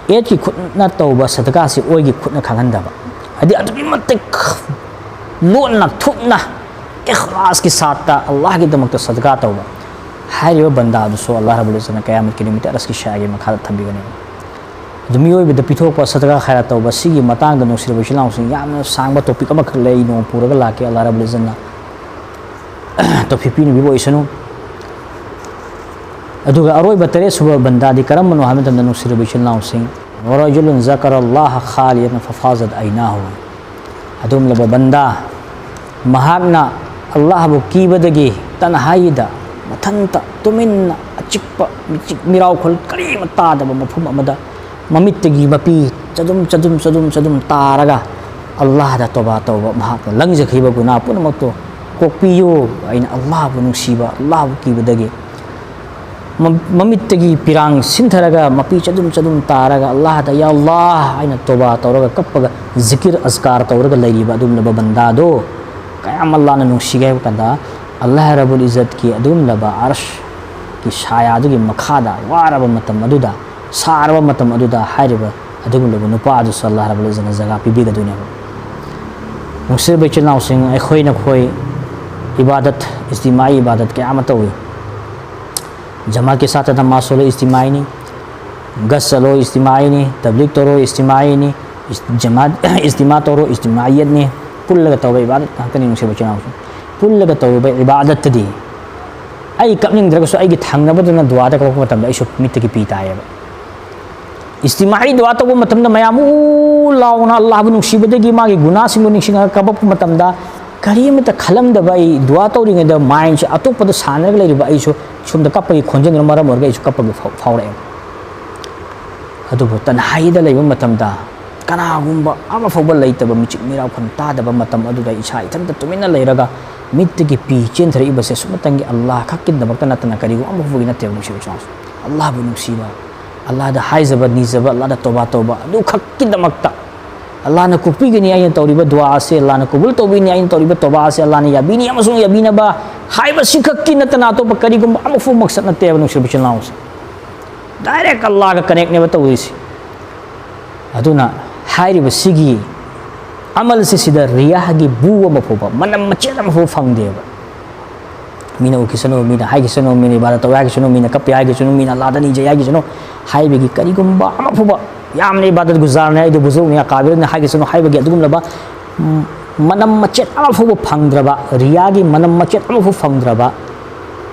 ꯑꯦꯠꯀꯤ ꯈꯨꯠꯅ ꯇꯧꯕ ꯁꯗꯀꯥꯁꯤ ꯑꯣꯏꯒꯤ ꯈꯨꯠꯅ ꯈꯪꯍꯟꯗꯕ, ꯍꯥꯏꯗꯤ ꯑꯗꯨꯛꯀꯤ ꯃꯇꯤꯛ ꯂꯣꯟꯅ ꯊꯨꯞꯅ ꯏꯈ꯭ꯂꯥꯁꯀꯤ ꯁꯥꯠꯇ ꯑꯜꯂꯥꯍꯒꯤꯗꯃꯛꯇ ꯁꯗꯀꯥ ꯇꯧꯕ꯫ ꯍꯥꯏꯔꯤꯕ ꯕꯟꯗꯥ ꯑꯗꯨꯁꯨ ꯑꯜꯂꯥꯍ ꯔꯕꯨꯜ ꯏꯖꯠꯅ ꯀꯌꯥꯃꯠꯀꯤ ꯅꯨꯃꯤꯠꯇ ꯑꯔꯁꯀꯤ ꯁꯥꯌꯥꯒꯤ ꯃꯈꯥꯗ ꯊꯝꯕꯤꯒꯅꯤ꯫ ꯑꯗꯨ ꯃꯤꯑꯣꯏꯕꯗ ꯄꯤꯊꯣꯛꯄ ꯁꯗꯀꯥ ꯈꯥꯏꯔꯥꯠ ꯇꯧꯕ ꯁꯤꯒꯤ ꯃꯇꯥꯡꯗ, ꯅꯨꯡꯁꯤꯔꯕ ꯏꯆꯤꯜ ꯏꯅꯥꯎꯁꯤꯡ, ꯌꯥꯝꯅ ꯁꯥꯡꯕ ꯇꯣꯄꯤꯛ ꯑꯃꯈꯛ ꯂꯩ, ꯑꯩ ꯅꯣꯡꯃ ꯄꯨꯔꯒ ꯂꯥꯛꯀꯦ꯫ ꯑꯜꯂꯥꯍ ꯔꯕꯨꯜ ꯏꯖꯠꯅ ꯇꯣꯐꯤꯛ ꯄꯤꯅꯕꯤꯕ ꯑꯣꯏꯁꯅꯨ꯫ ꯑꯗꯨꯒ ꯑꯔꯣꯏꯕ ꯇꯔꯦꯠ ꯁꯨꯕ ꯕꯟꯗꯥꯗꯤ ꯀꯔꯝꯕꯅꯣ ꯍꯥꯏꯕ ꯃꯇꯝꯗ, ꯅꯨꯡꯁꯤꯔꯕ ꯏꯆꯤꯜ ꯏꯅꯥꯎꯁꯤꯡ, "ꯋꯔꯖꯨꯂꯨꯟ ꯖꯀꯔꯜꯂꯥꯍ ꯈꯥꯂꯤꯌꯟ ꯐꯐꯥꯖꯠ ꯑꯩꯅꯥꯍꯨ", ꯑꯗꯨꯒꯨꯝꯂꯕ ꯕꯟꯗꯥ, ꯃꯍꯥꯛꯅ ꯑꯜꯂꯥꯍꯕꯨ ꯀꯤꯕꯗꯒꯤ ꯇꯟꯍꯥꯏꯗ, ꯃꯊꯟꯇ ꯇꯨꯃꯤꯟꯅ, ꯑꯆꯤꯛꯄ ꯃꯤꯆꯤꯛ ꯃꯤꯔꯥꯎꯈꯣꯜ ꯀꯔꯤꯃ ꯇꯥꯗꯕ ꯃꯐꯝ ꯑꯃꯗ ꯃꯃꯤꯠꯇꯒꯤ ꯃꯄꯤ ꯆꯗꯨꯝ ꯆꯗꯨꯝ ꯆꯗꯨꯝ ꯆꯗꯨꯝ ꯇꯥꯔꯒ ꯑꯜꯂꯥꯍꯗ ꯇꯣꯕꯥ ꯇꯧꯕ, ꯃꯍꯥꯛꯅ ꯂꯪꯖꯈꯤꯕ ꯒꯨꯅꯥ ꯄꯨꯝꯅꯃꯛꯇꯨ ꯀꯣꯛꯄꯤꯌꯨ, ꯑꯩꯅ ꯑꯜꯂꯥꯍꯕꯨ ꯅꯨꯡꯁꯤꯕ, ꯑꯜꯂꯥꯍꯕꯨ ꯀꯤꯕꯗꯒꯤ꯫ ꯃ-, ꯃꯃꯤꯠꯇꯒꯤ ꯄꯤꯔꯥꯡ ꯁꯤꯟꯊꯔꯒ ꯃꯄꯤ ꯆꯗꯨꯝ ꯆꯗꯨꯝ ꯇꯥꯔꯒ ꯑꯜꯂꯥꯍꯗ "ꯌꯥ ꯑꯜꯂꯥꯍ" ꯍꯥꯏꯅ ꯇꯣꯕꯥ ꯇꯧꯔꯒ ꯀꯞꯄꯒ ꯖꯤꯀꯤꯔ ꯑꯖꯀꯥꯔ ꯇꯧꯔꯒ ꯂꯩꯔꯤꯕ ꯑꯗꯨꯒꯨꯝꯂꯕ ꯕꯟꯗꯥꯗꯣ ꯀꯌꯥꯝ ꯑꯜꯂꯥꯍꯅ ꯅꯨꯡꯁꯤꯒꯦ ꯍꯥꯏꯕ ꯀꯥꯟꯗ, ꯑꯜꯂꯥꯍ ꯔꯕꯨꯜ ꯏꯖꯠꯀꯤ ꯑꯗꯨꯒꯨꯝꯂꯕ ꯑꯔꯁꯀꯤ ꯁꯥꯌꯥꯗꯨꯒꯤ ꯃꯈꯥꯗ ꯋꯥꯔꯕ ꯃꯇꯝ ꯑꯗꯨꯗ, ꯁꯥꯔꯕ ꯃꯇꯝ ꯑꯗꯨꯗ ꯍꯥꯏꯔꯤꯕ ꯑꯗꯨꯒꯨꯝꯂꯕ ꯅꯨꯄꯥ ꯑꯗꯨꯁꯨ ꯑꯜꯂꯥꯍ ꯔꯕꯨꯜ ꯏꯖꯠꯅ ꯖꯒꯥ ꯄꯤꯕꯤꯒꯗꯣꯏꯅꯦꯕ꯫ ꯅꯨꯡꯁꯤꯔꯕ ꯏꯆꯤꯜ ꯏꯅꯥꯎꯁꯤꯡ, ꯑꯩꯈꯣꯏ ꯅꯈꯣꯏ ꯏꯕꯥꯗꯠ, ꯏꯖꯇꯤꯃꯥꯏ ꯏꯕꯥꯗꯠ ꯀꯌꯥ ꯑꯃ ꯇꯧꯏ꯫ ꯖꯃꯥꯠꯀꯤ ꯁꯥꯠꯇ ꯅꯃꯥꯖ ꯁꯣꯜꯂꯣ, ꯏꯖꯇꯤꯃꯥꯏꯅꯤ꯫ ꯒꯁ ꯆꯠꯂꯣ, ꯏꯖꯇꯤꯃꯥꯏꯅꯤ꯫ ꯇꯕ꯭ꯂꯤꯛ ꯇꯧꯔꯣ, ꯏꯖꯇꯤꯃꯥꯏꯅꯤ꯫ ꯏꯁ-, ꯖꯃꯥꯠ, ꯏꯖꯇꯤꯃꯥ ꯇꯧꯔꯣ, ꯏꯖꯇꯤꯃꯥꯏꯌꯠꯅꯤ꯫ ꯄꯨꯜꯂꯒ ꯇꯧꯕ ꯏꯕꯥꯗꯠ ꯉꯥꯛꯇꯅꯤ, ꯅꯨꯡꯁꯤꯕ ꯏꯆꯤꯜ ꯏꯅꯥꯎꯁꯤꯡ꯫ ꯄꯨꯜꯂꯒ ꯇꯧꯔꯨꯕ ꯏꯕꯥꯗꯠꯇꯗꯤ ꯑꯩ ꯀꯞꯅꯤꯡꯗ꯭ꯔꯒꯁꯨ ꯑꯩꯒꯤ ꯊꯪꯅꯕꯗꯨꯅ ꯗꯨꯋꯥꯗ ꯀꯞꯄꯛꯄ ꯃꯇꯝꯗ ꯑꯩꯁꯨ ꯃꯤꯠꯇꯒꯤ ꯄꯤ ꯇꯥꯏꯌꯦꯕ꯫ ꯏꯖꯇꯤꯃꯥꯏ ꯗꯨꯋꯥ ꯇꯧꯕ ꯃꯇꯝꯗ ꯃꯌꯥꯝ ꯎ ꯂꯥꯎꯅ ꯑꯜꯂꯥꯍꯕꯨ ꯅꯨꯡꯁꯤꯕꯗꯒꯤ ꯃꯥꯒꯤ ꯒꯨꯅꯥꯁꯤꯡꯕꯨ ꯅꯤꯡꯁꯤꯡꯉꯒ ꯀꯞꯄꯛꯄ ꯃꯇꯝꯗ, ꯀꯔꯤꯃꯇ ꯈꯜꯂꯝꯗꯕ ꯑꯩ ꯗꯨꯋꯥ ꯇꯧꯔꯤꯉꯩꯗ ꯃꯥꯏꯟꯁꯦ ꯑꯇꯣꯞꯄꯗ ꯁꯥꯟꯅꯔꯒ ꯂꯩꯔꯤꯕ ꯑꯩꯁꯨ ꯁꯣꯝꯗ ꯀꯞꯄꯒꯤ ꯈꯣꯟꯖꯦꯜꯗꯨꯅ ꯃꯔꯝ ꯑꯣꯏꯔꯒ ꯑꯩꯁꯨ ꯀꯞꯄꯒꯤ ꯐꯥꯎ-, ꯐꯥꯎꯔꯛꯑꯦꯕ꯫ ꯑꯗꯨꯕꯨ ꯇꯟꯍꯥꯏꯗ ꯂꯩꯕ ꯃꯇꯝꯗ ꯀꯅꯥꯒꯨꯝꯕ ꯑꯃ ꯐꯥꯎꯕ ꯂꯩꯇꯕ, ꯃꯤꯆꯤꯛ ꯃꯤꯔꯥꯎꯈꯣꯟ ꯇꯥꯗꯕ ꯃꯇꯝ ꯑꯗꯨꯗ ꯏꯁꯥ ꯏꯊꯟꯇ ꯇꯨꯃꯤꯟꯅ ꯂꯩꯔꯒ ꯃꯤꯠꯇꯒꯤ ꯄꯤ ꯆꯦꯟꯊꯔꯛꯏꯕꯁꯦ ꯁꯨꯞꯅꯇꯪꯒꯤ ꯑꯜꯂꯥꯍ ꯈꯛꯀꯤꯗꯃꯛꯇ ꯅꯠꯇꯅ ꯀꯔꯤꯒꯨꯝꯕ ꯑꯃ ꯐꯥꯎꯕꯒꯤ ꯅꯠꯇꯦꯕ, ꯅꯨꯡꯁꯤꯕ ꯏꯆꯤꯜ ꯏꯅꯥꯎꯁꯤꯡ꯫ ꯑꯜꯂꯥꯍꯕꯨ ꯅꯨꯡꯁꯤꯕ, ꯑꯜꯂꯥꯍꯗ ꯍꯥꯏꯖꯕ, ꯅꯤꯖꯕ, ꯑꯜꯂꯥꯍꯗ ꯇꯣꯕꯥ ꯇꯧꯕ, ꯑꯗꯨ ꯈꯛꯀꯤꯗꯃꯛꯇ ꯑꯜꯂꯥꯍꯅ ꯀꯣꯛꯄꯤꯒꯅꯤ ꯑꯩꯅ ꯇꯧꯔꯤꯕ ꯗꯨꯋꯥ ꯑꯁꯦ, ꯑꯜꯂꯥꯍꯅ ꯀꯕꯨꯜ ꯇꯧꯕꯤꯅꯤ ꯑꯩꯅ ꯇꯧꯔꯤꯕ ꯇꯣꯕꯥ ꯑꯁꯦ, ꯑꯜꯂꯥꯍꯅ ꯌꯥꯕꯤꯅꯤ ꯑꯃꯁꯨꯡ ꯌꯥꯕꯤꯅꯕ ꯍꯥꯏꯕꯁꯤ ꯈꯛꯀꯤ ꯅꯠꯇꯅ ꯑꯇꯣꯞꯄ ꯀꯔꯤꯒꯨꯝꯕ ꯑꯃꯐꯥꯎ ꯃꯛꯁꯠ ꯅꯠꯇꯦꯕ, ꯅꯨꯡꯁꯤꯕ ꯏꯆꯤꯜ ꯏꯅꯥꯎꯁꯦ꯫ ꯗꯥꯏꯔꯦꯛ ꯑꯜꯂꯥꯍꯒ ꯀꯅꯦꯛꯅꯦꯕ ꯇꯧꯔꯤꯁꯦ꯫ ꯑꯗꯨꯅ ꯍꯥꯏꯔꯤꯕꯁꯤꯒꯤ ꯑꯃꯜꯁꯦ ꯁꯤꯗ ꯔꯤꯌꯥꯒꯤ ꯕꯨ ꯑꯃ ꯐꯥꯎꯕ, ꯃꯅꯝ ꯃꯆꯦꯠ ꯑꯃ ꯐꯥꯎꯕ ꯐꯪꯗꯦꯕ꯫ ꯃꯤꯅ ꯎꯈꯤꯁꯅꯨ, ꯃꯤꯅ ꯍꯥꯏꯈꯤꯁꯅꯨ, ꯃꯤꯅ ꯏꯕꯥꯗ ꯇꯧꯋꯦ ꯍꯥꯏꯈꯤꯁꯅꯨ, ꯃꯤꯅ ꯀꯞꯄꯦ ꯍꯥꯏꯈꯤꯁꯅꯨ, ꯃꯤꯅ ꯑꯜꯂꯥꯗ ꯅꯤꯖꯩ ꯍꯥꯏꯈꯤꯁꯅꯨ ꯍꯥꯏꯕꯒꯤ ꯀꯔꯤꯒꯨꯝꯕ ꯑꯃ ꯐꯥꯎꯕ, ꯌꯥꯝꯅ ꯏꯕꯥꯗꯠ ꯒꯨꯖꯥꯔꯅꯦ, ꯑꯩꯗꯤ ꯕꯨꯖꯨꯔꯅꯦ, ꯑꯀꯥꯕꯤꯔꯅꯦ ꯍꯥꯏꯈꯤꯁꯅꯨ ꯍꯥꯏꯕꯒꯤ ꯑꯗꯨꯒꯨꯝꯂꯕ, ꯎꯝ, ꯃꯅꯝ ꯃꯆꯦꯠ ꯑꯃ ꯐꯥꯎꯕ ꯐꯪꯗ꯭ꯔꯕ, ꯔꯤꯌꯥꯒꯤ ꯃꯅꯝ ꯃꯆꯦꯠ ꯑꯃ ꯐꯥꯎꯕ ꯐꯪꯗ꯭ꯔꯕ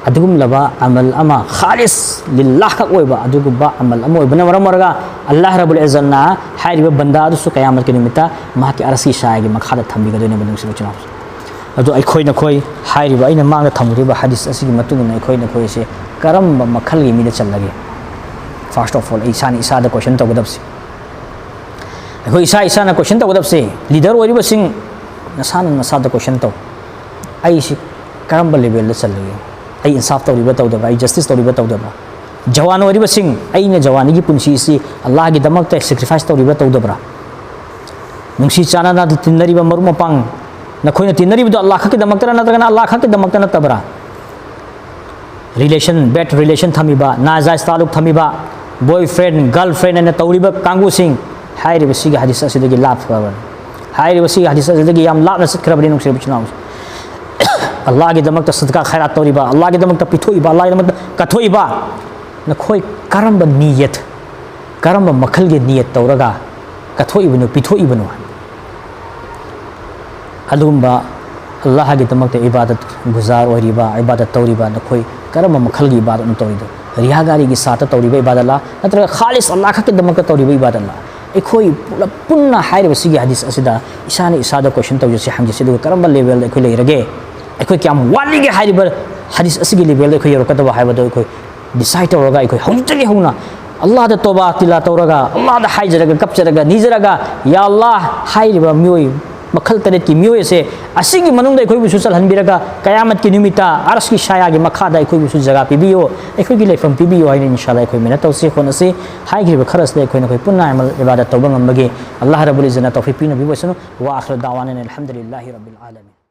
ꯑꯗꯨꯒꯨꯝꯂꯕ ꯑꯃꯜ ꯑꯃ, ꯈꯥꯂꯤꯁ ꯂꯤꯜꯂꯥꯍ ꯈꯛ ꯑꯣꯏꯕ ꯑꯗꯨꯒꯨꯝꯕ ꯑꯃꯜ ꯑꯃ ꯑꯣꯏꯕꯅ ꯃꯔꯝ ꯑꯣꯏꯔꯒ, ꯑꯜꯂꯥꯍ ꯔꯕꯨꯜ ꯏꯖꯠꯅ ꯍꯥꯏꯔꯤꯕ ꯕꯟꯗꯥ ꯑꯗꯨꯁꯨ ꯀꯌꯥꯃꯠꯀꯤ ꯅꯨꯃꯤꯠꯇ ꯃꯍꯥꯛꯀꯤ ꯑꯔꯁꯀꯤ ꯁꯥꯌꯥꯒꯤ ꯃꯈꯥꯗ ꯊꯝꯕꯤꯒꯗꯣꯏꯅꯦꯕ, ꯅꯨꯡꯁꯤꯕ ꯏꯆꯤꯜ ꯏꯅꯥꯎꯁꯤꯡ꯫ ꯑꯗꯣ ꯑꯩꯈꯣꯏ ꯅꯈꯣꯏ ꯍꯥꯏꯔꯤꯕ ꯑꯩꯅ ꯃꯥꯡꯗ ꯊꯝꯈ꯭ꯔꯤꯕ ꯍꯗꯤꯁ ꯑꯁꯤꯒꯤ ꯃꯇꯨꯡ ꯏꯟꯅ ꯑꯩꯈꯣꯏ ꯅꯈꯣꯏꯁꯦ ꯀꯔꯝꯕ ꯃꯈꯜꯒꯤ ꯃꯤꯗ ꯆꯜꯂꯒꯦ? First of all, ꯑꯩ ꯏꯁꯥꯅ ꯏꯁꯥꯗ question ꯇꯧꯒꯗꯕꯁꯦ, ꯑꯩꯈꯣꯏ ꯏꯁꯥ ꯏꯁꯥꯅ question ꯇꯧꯒꯗꯕꯁꯦ, leader ꯑꯣꯏꯔꯤꯕꯁꯤꯡ, ꯅꯁꯥꯅ ꯅꯁꯥꯗ question ꯇꯧ꯫ ꯑꯩꯁꯤ ꯀꯔꯝꯕ levelꯗ ꯆꯜꯂꯒꯦ? ꯑꯩ ꯏꯟꯁꯥꯐ ꯇꯧꯔꯤꯕ꯭ꯔꯥ ꯇꯧꯗꯕ꯭ꯔꯥ? ꯑꯩ justice ꯇꯧꯔꯤꯕ꯭ꯔꯥ ꯇꯧꯗꯕ꯭ꯔꯥ? ꯖꯋꯥꯟ ꯑꯣꯏꯔꯤꯕꯁꯤꯡ, ꯑꯩꯅ ꯖꯋꯥꯟꯒꯤ ꯄꯨꯟꯁꯤꯁꯤ ꯑꯜꯂꯥꯍꯒꯤꯗꯃꯛꯇ sacrifice ꯇꯧꯔꯤꯕ꯭ꯔꯥ ꯇꯧꯗꯕ꯭ꯔꯥ? ꯅꯨꯡꯁꯤ ꯆꯥꯟꯅꯅ ꯇꯤꯟꯅꯔꯤꯕ ꯃꯔꯨꯞ ꯃꯄꯥꯡ, ꯅꯈꯣꯏꯅ ꯇꯤꯟꯅꯔꯤꯕꯗꯨ ꯑꯜꯂꯥꯍ ꯈꯛꯀꯤꯗꯃꯛꯇꯔ ꯅꯠꯇ꯭ꯔꯒꯅ ꯑꯜꯂꯥꯍ ꯈꯛꯀꯤꯗꯃꯛꯇ ꯅꯠꯇꯕ꯭ꯔꯥ? Relation, bad relation ꯊꯝꯃꯤꯕ, ꯅꯥꯖꯥꯏꯖ ꯇꯥꯂꯨꯛ ꯊꯝꯃꯤꯕ, boyfriend, girlfriend ꯍꯥꯏꯅ ꯇꯧꯔꯤꯕ ꯀꯥꯡꯕꯨꯁꯤꯡ, ꯍꯥꯏꯔꯤꯕꯁꯤꯒꯤ ꯍꯗꯤꯁ ꯑꯁꯤꯗꯒꯤ ꯂꯥꯞꯈ꯭ꯔꯕꯅꯤ꯫ ꯍꯥꯏꯔꯤꯕꯁꯤꯒꯤ ꯍꯗꯤꯁ ꯑꯁꯤꯗꯒꯤ ꯌꯥꯝ ꯂꯥꯞꯅ ꯆꯠꯈ꯭ꯔꯕꯅꯤ, ꯅꯨꯡꯁꯤꯔꯕ ꯏꯆꯤꯜ ꯏꯅꯥꯎꯁꯤꯡ꯫ ꯑꯜꯂꯥꯍꯒꯤꯗꯃꯛꯇ ꯁꯗꯀꯥ ꯈꯥꯏꯔꯥꯠ ꯇꯧꯔꯤꯕ, ꯑꯜꯂꯥꯍꯒꯤꯗꯃꯛꯇ ꯄꯤꯊꯣꯛꯏꯕ, ꯑꯜꯂꯥꯍꯒꯤꯗꯃꯛꯇ ꯀꯠꯊꯣꯛꯏꯕ, ꯅꯈꯣꯏ ꯀꯔꯝꯕ ꯅꯤꯌꯠ, ꯀꯔꯝꯕ ꯃꯈꯜꯒꯤ ꯅꯤꯌꯠ ꯇꯧꯔꯒ ꯀꯠꯊꯣꯛꯏꯕꯅꯣ, ꯄꯤꯊꯣꯛꯏꯕꯅꯣ? ꯑꯗꯨꯒꯨꯝꯕ ꯑꯜꯂꯥꯍꯒꯤꯗꯃꯛꯇ ꯏꯕꯥꯗꯠ ꯒꯨꯖꯥꯔ ꯑꯣꯏꯔꯤꯕ, ꯏꯕꯥꯗꯠ ꯇꯧꯔꯤꯕ ꯅꯈꯣꯏ ꯀꯔꯝꯕ ꯃꯈꯜꯒꯤ ꯏꯕꯥꯗꯠꯅꯣ ꯇꯧꯔꯤꯗꯣ? ꯔꯤꯌꯥꯒꯥꯔꯤꯒꯤ ꯁꯥꯠꯇ ꯇꯧꯔꯤꯕ ꯏꯕꯥꯗꯠꯂꯥ, ꯅꯠꯇ꯭ꯔꯒ ꯈꯥꯂꯤꯁ ꯑꯜꯂꯥꯍ ꯈꯛꯀꯤꯗꯃꯛꯇ ꯇꯧꯔꯤꯕ ꯏꯕꯥꯗꯠꯂꯥ? ꯑꯩꯈꯣꯏ ꯄꯨꯂꯞ ꯄꯨꯟꯅ ꯍꯥꯏꯔꯤꯕ ꯁꯤꯒꯤ ꯍꯗꯤꯁ ꯑꯁꯤꯗ ꯏꯁꯥꯅ ꯏꯁꯥꯗ question ꯇꯧꯖꯁꯤ, ꯍꯪꯖꯁꯤ, ꯑꯗꯨꯒ ꯀꯔꯝꯕ levelꯗ ꯑꯩꯈꯣꯏ ꯂꯩꯔꯒꯦ? ꯑꯩꯈꯣꯏ ꯀꯌꯥꯝ ꯋꯥꯠꯂꯤꯒꯦ ꯍꯥꯏꯔꯤꯕ ꯍꯗꯤꯁ ꯑꯁꯤꯒꯤ levelꯗ ꯑꯩꯈꯣꯏ ꯌꯧꯔꯛꯀꯗꯕ ꯍꯥꯏꯕꯗꯣ ꯑꯩꯈꯣꯏ decide ꯇꯧꯔꯒ, ꯑꯩꯈꯣꯏ ꯍꯧꯖꯤꯛꯇꯒꯤ ꯍꯧꯅ ꯑꯜꯂꯥꯍꯗ ꯇꯣꯕꯥ ꯇꯤꯂꯥ ꯇꯧꯔꯒ, ꯑꯜꯂꯥꯍꯗ ꯍꯥꯏꯖꯔꯒ, ꯀꯞꯆꯔꯒ, ꯅꯤꯖꯔꯒ, "ꯌꯥ ꯑꯜꯂꯥꯍ, ꯍꯥꯏꯔꯤꯕ ꯃꯤꯑꯣꯏ ꯃꯈꯜ ꯇꯔꯦꯠꯀꯤ ꯃꯤꯑꯣꯏ ꯑꯁꯦ, ꯑꯁꯤꯒꯤ ꯃꯅꯨꯡꯗ ꯑꯩꯈꯣꯏꯕꯨꯁꯨ ꯆꯜꯍꯟꯕꯤꯔꯒ, ꯀꯌꯥꯃꯠꯀꯤ ꯅꯨꯃꯤꯠꯇ ꯑꯔꯁꯀꯤ ꯁꯥꯌꯥꯒꯤ ꯃꯈꯥꯗ ꯑꯩꯈꯣꯏꯕꯨꯁꯨ ꯖꯒꯥ ꯄꯤꯕꯤꯌꯨ, ꯑꯩꯈꯣꯏꯒꯤ ꯂꯩꯐꯝ ꯄꯤꯕꯤꯌꯨ ꯍꯥꯏꯅ ꯏꯟꯁꯥ ꯑꯜꯂꯥ ꯑꯩꯈꯣꯏ ꯃꯤꯅꯠ ꯇꯧꯁꯤ, ꯍꯣꯠꯅꯁꯤ꯫ ꯍꯥꯏꯈ꯭ꯔꯤꯕ ꯈꯔ ꯑꯁꯤꯗ ꯑꯩꯈꯣꯏ ꯅꯈꯣꯏ ꯄꯨꯟꯅ ꯑꯃꯜ ꯏꯕꯥꯗꯠ ꯇꯧꯕ ꯉꯝꯕꯒꯤ ꯑꯜꯂꯥꯍ ꯔꯕꯨꯜ ꯏꯖꯠꯅ ꯇꯧꯐꯤꯛ ꯄꯤꯅꯕꯤꯕ ꯑꯣꯏꯁꯅꯨ꯫ ꯋꯥ ꯑꯈꯤꯔꯨ ꯗꯥꯋꯥꯅꯥ ꯑꯜꯍꯝꯗꯨꯂꯤꯜꯂꯥꯍꯤ ꯔꯕꯤꯜ ꯑꯥꯂꯃꯤꯟ꯫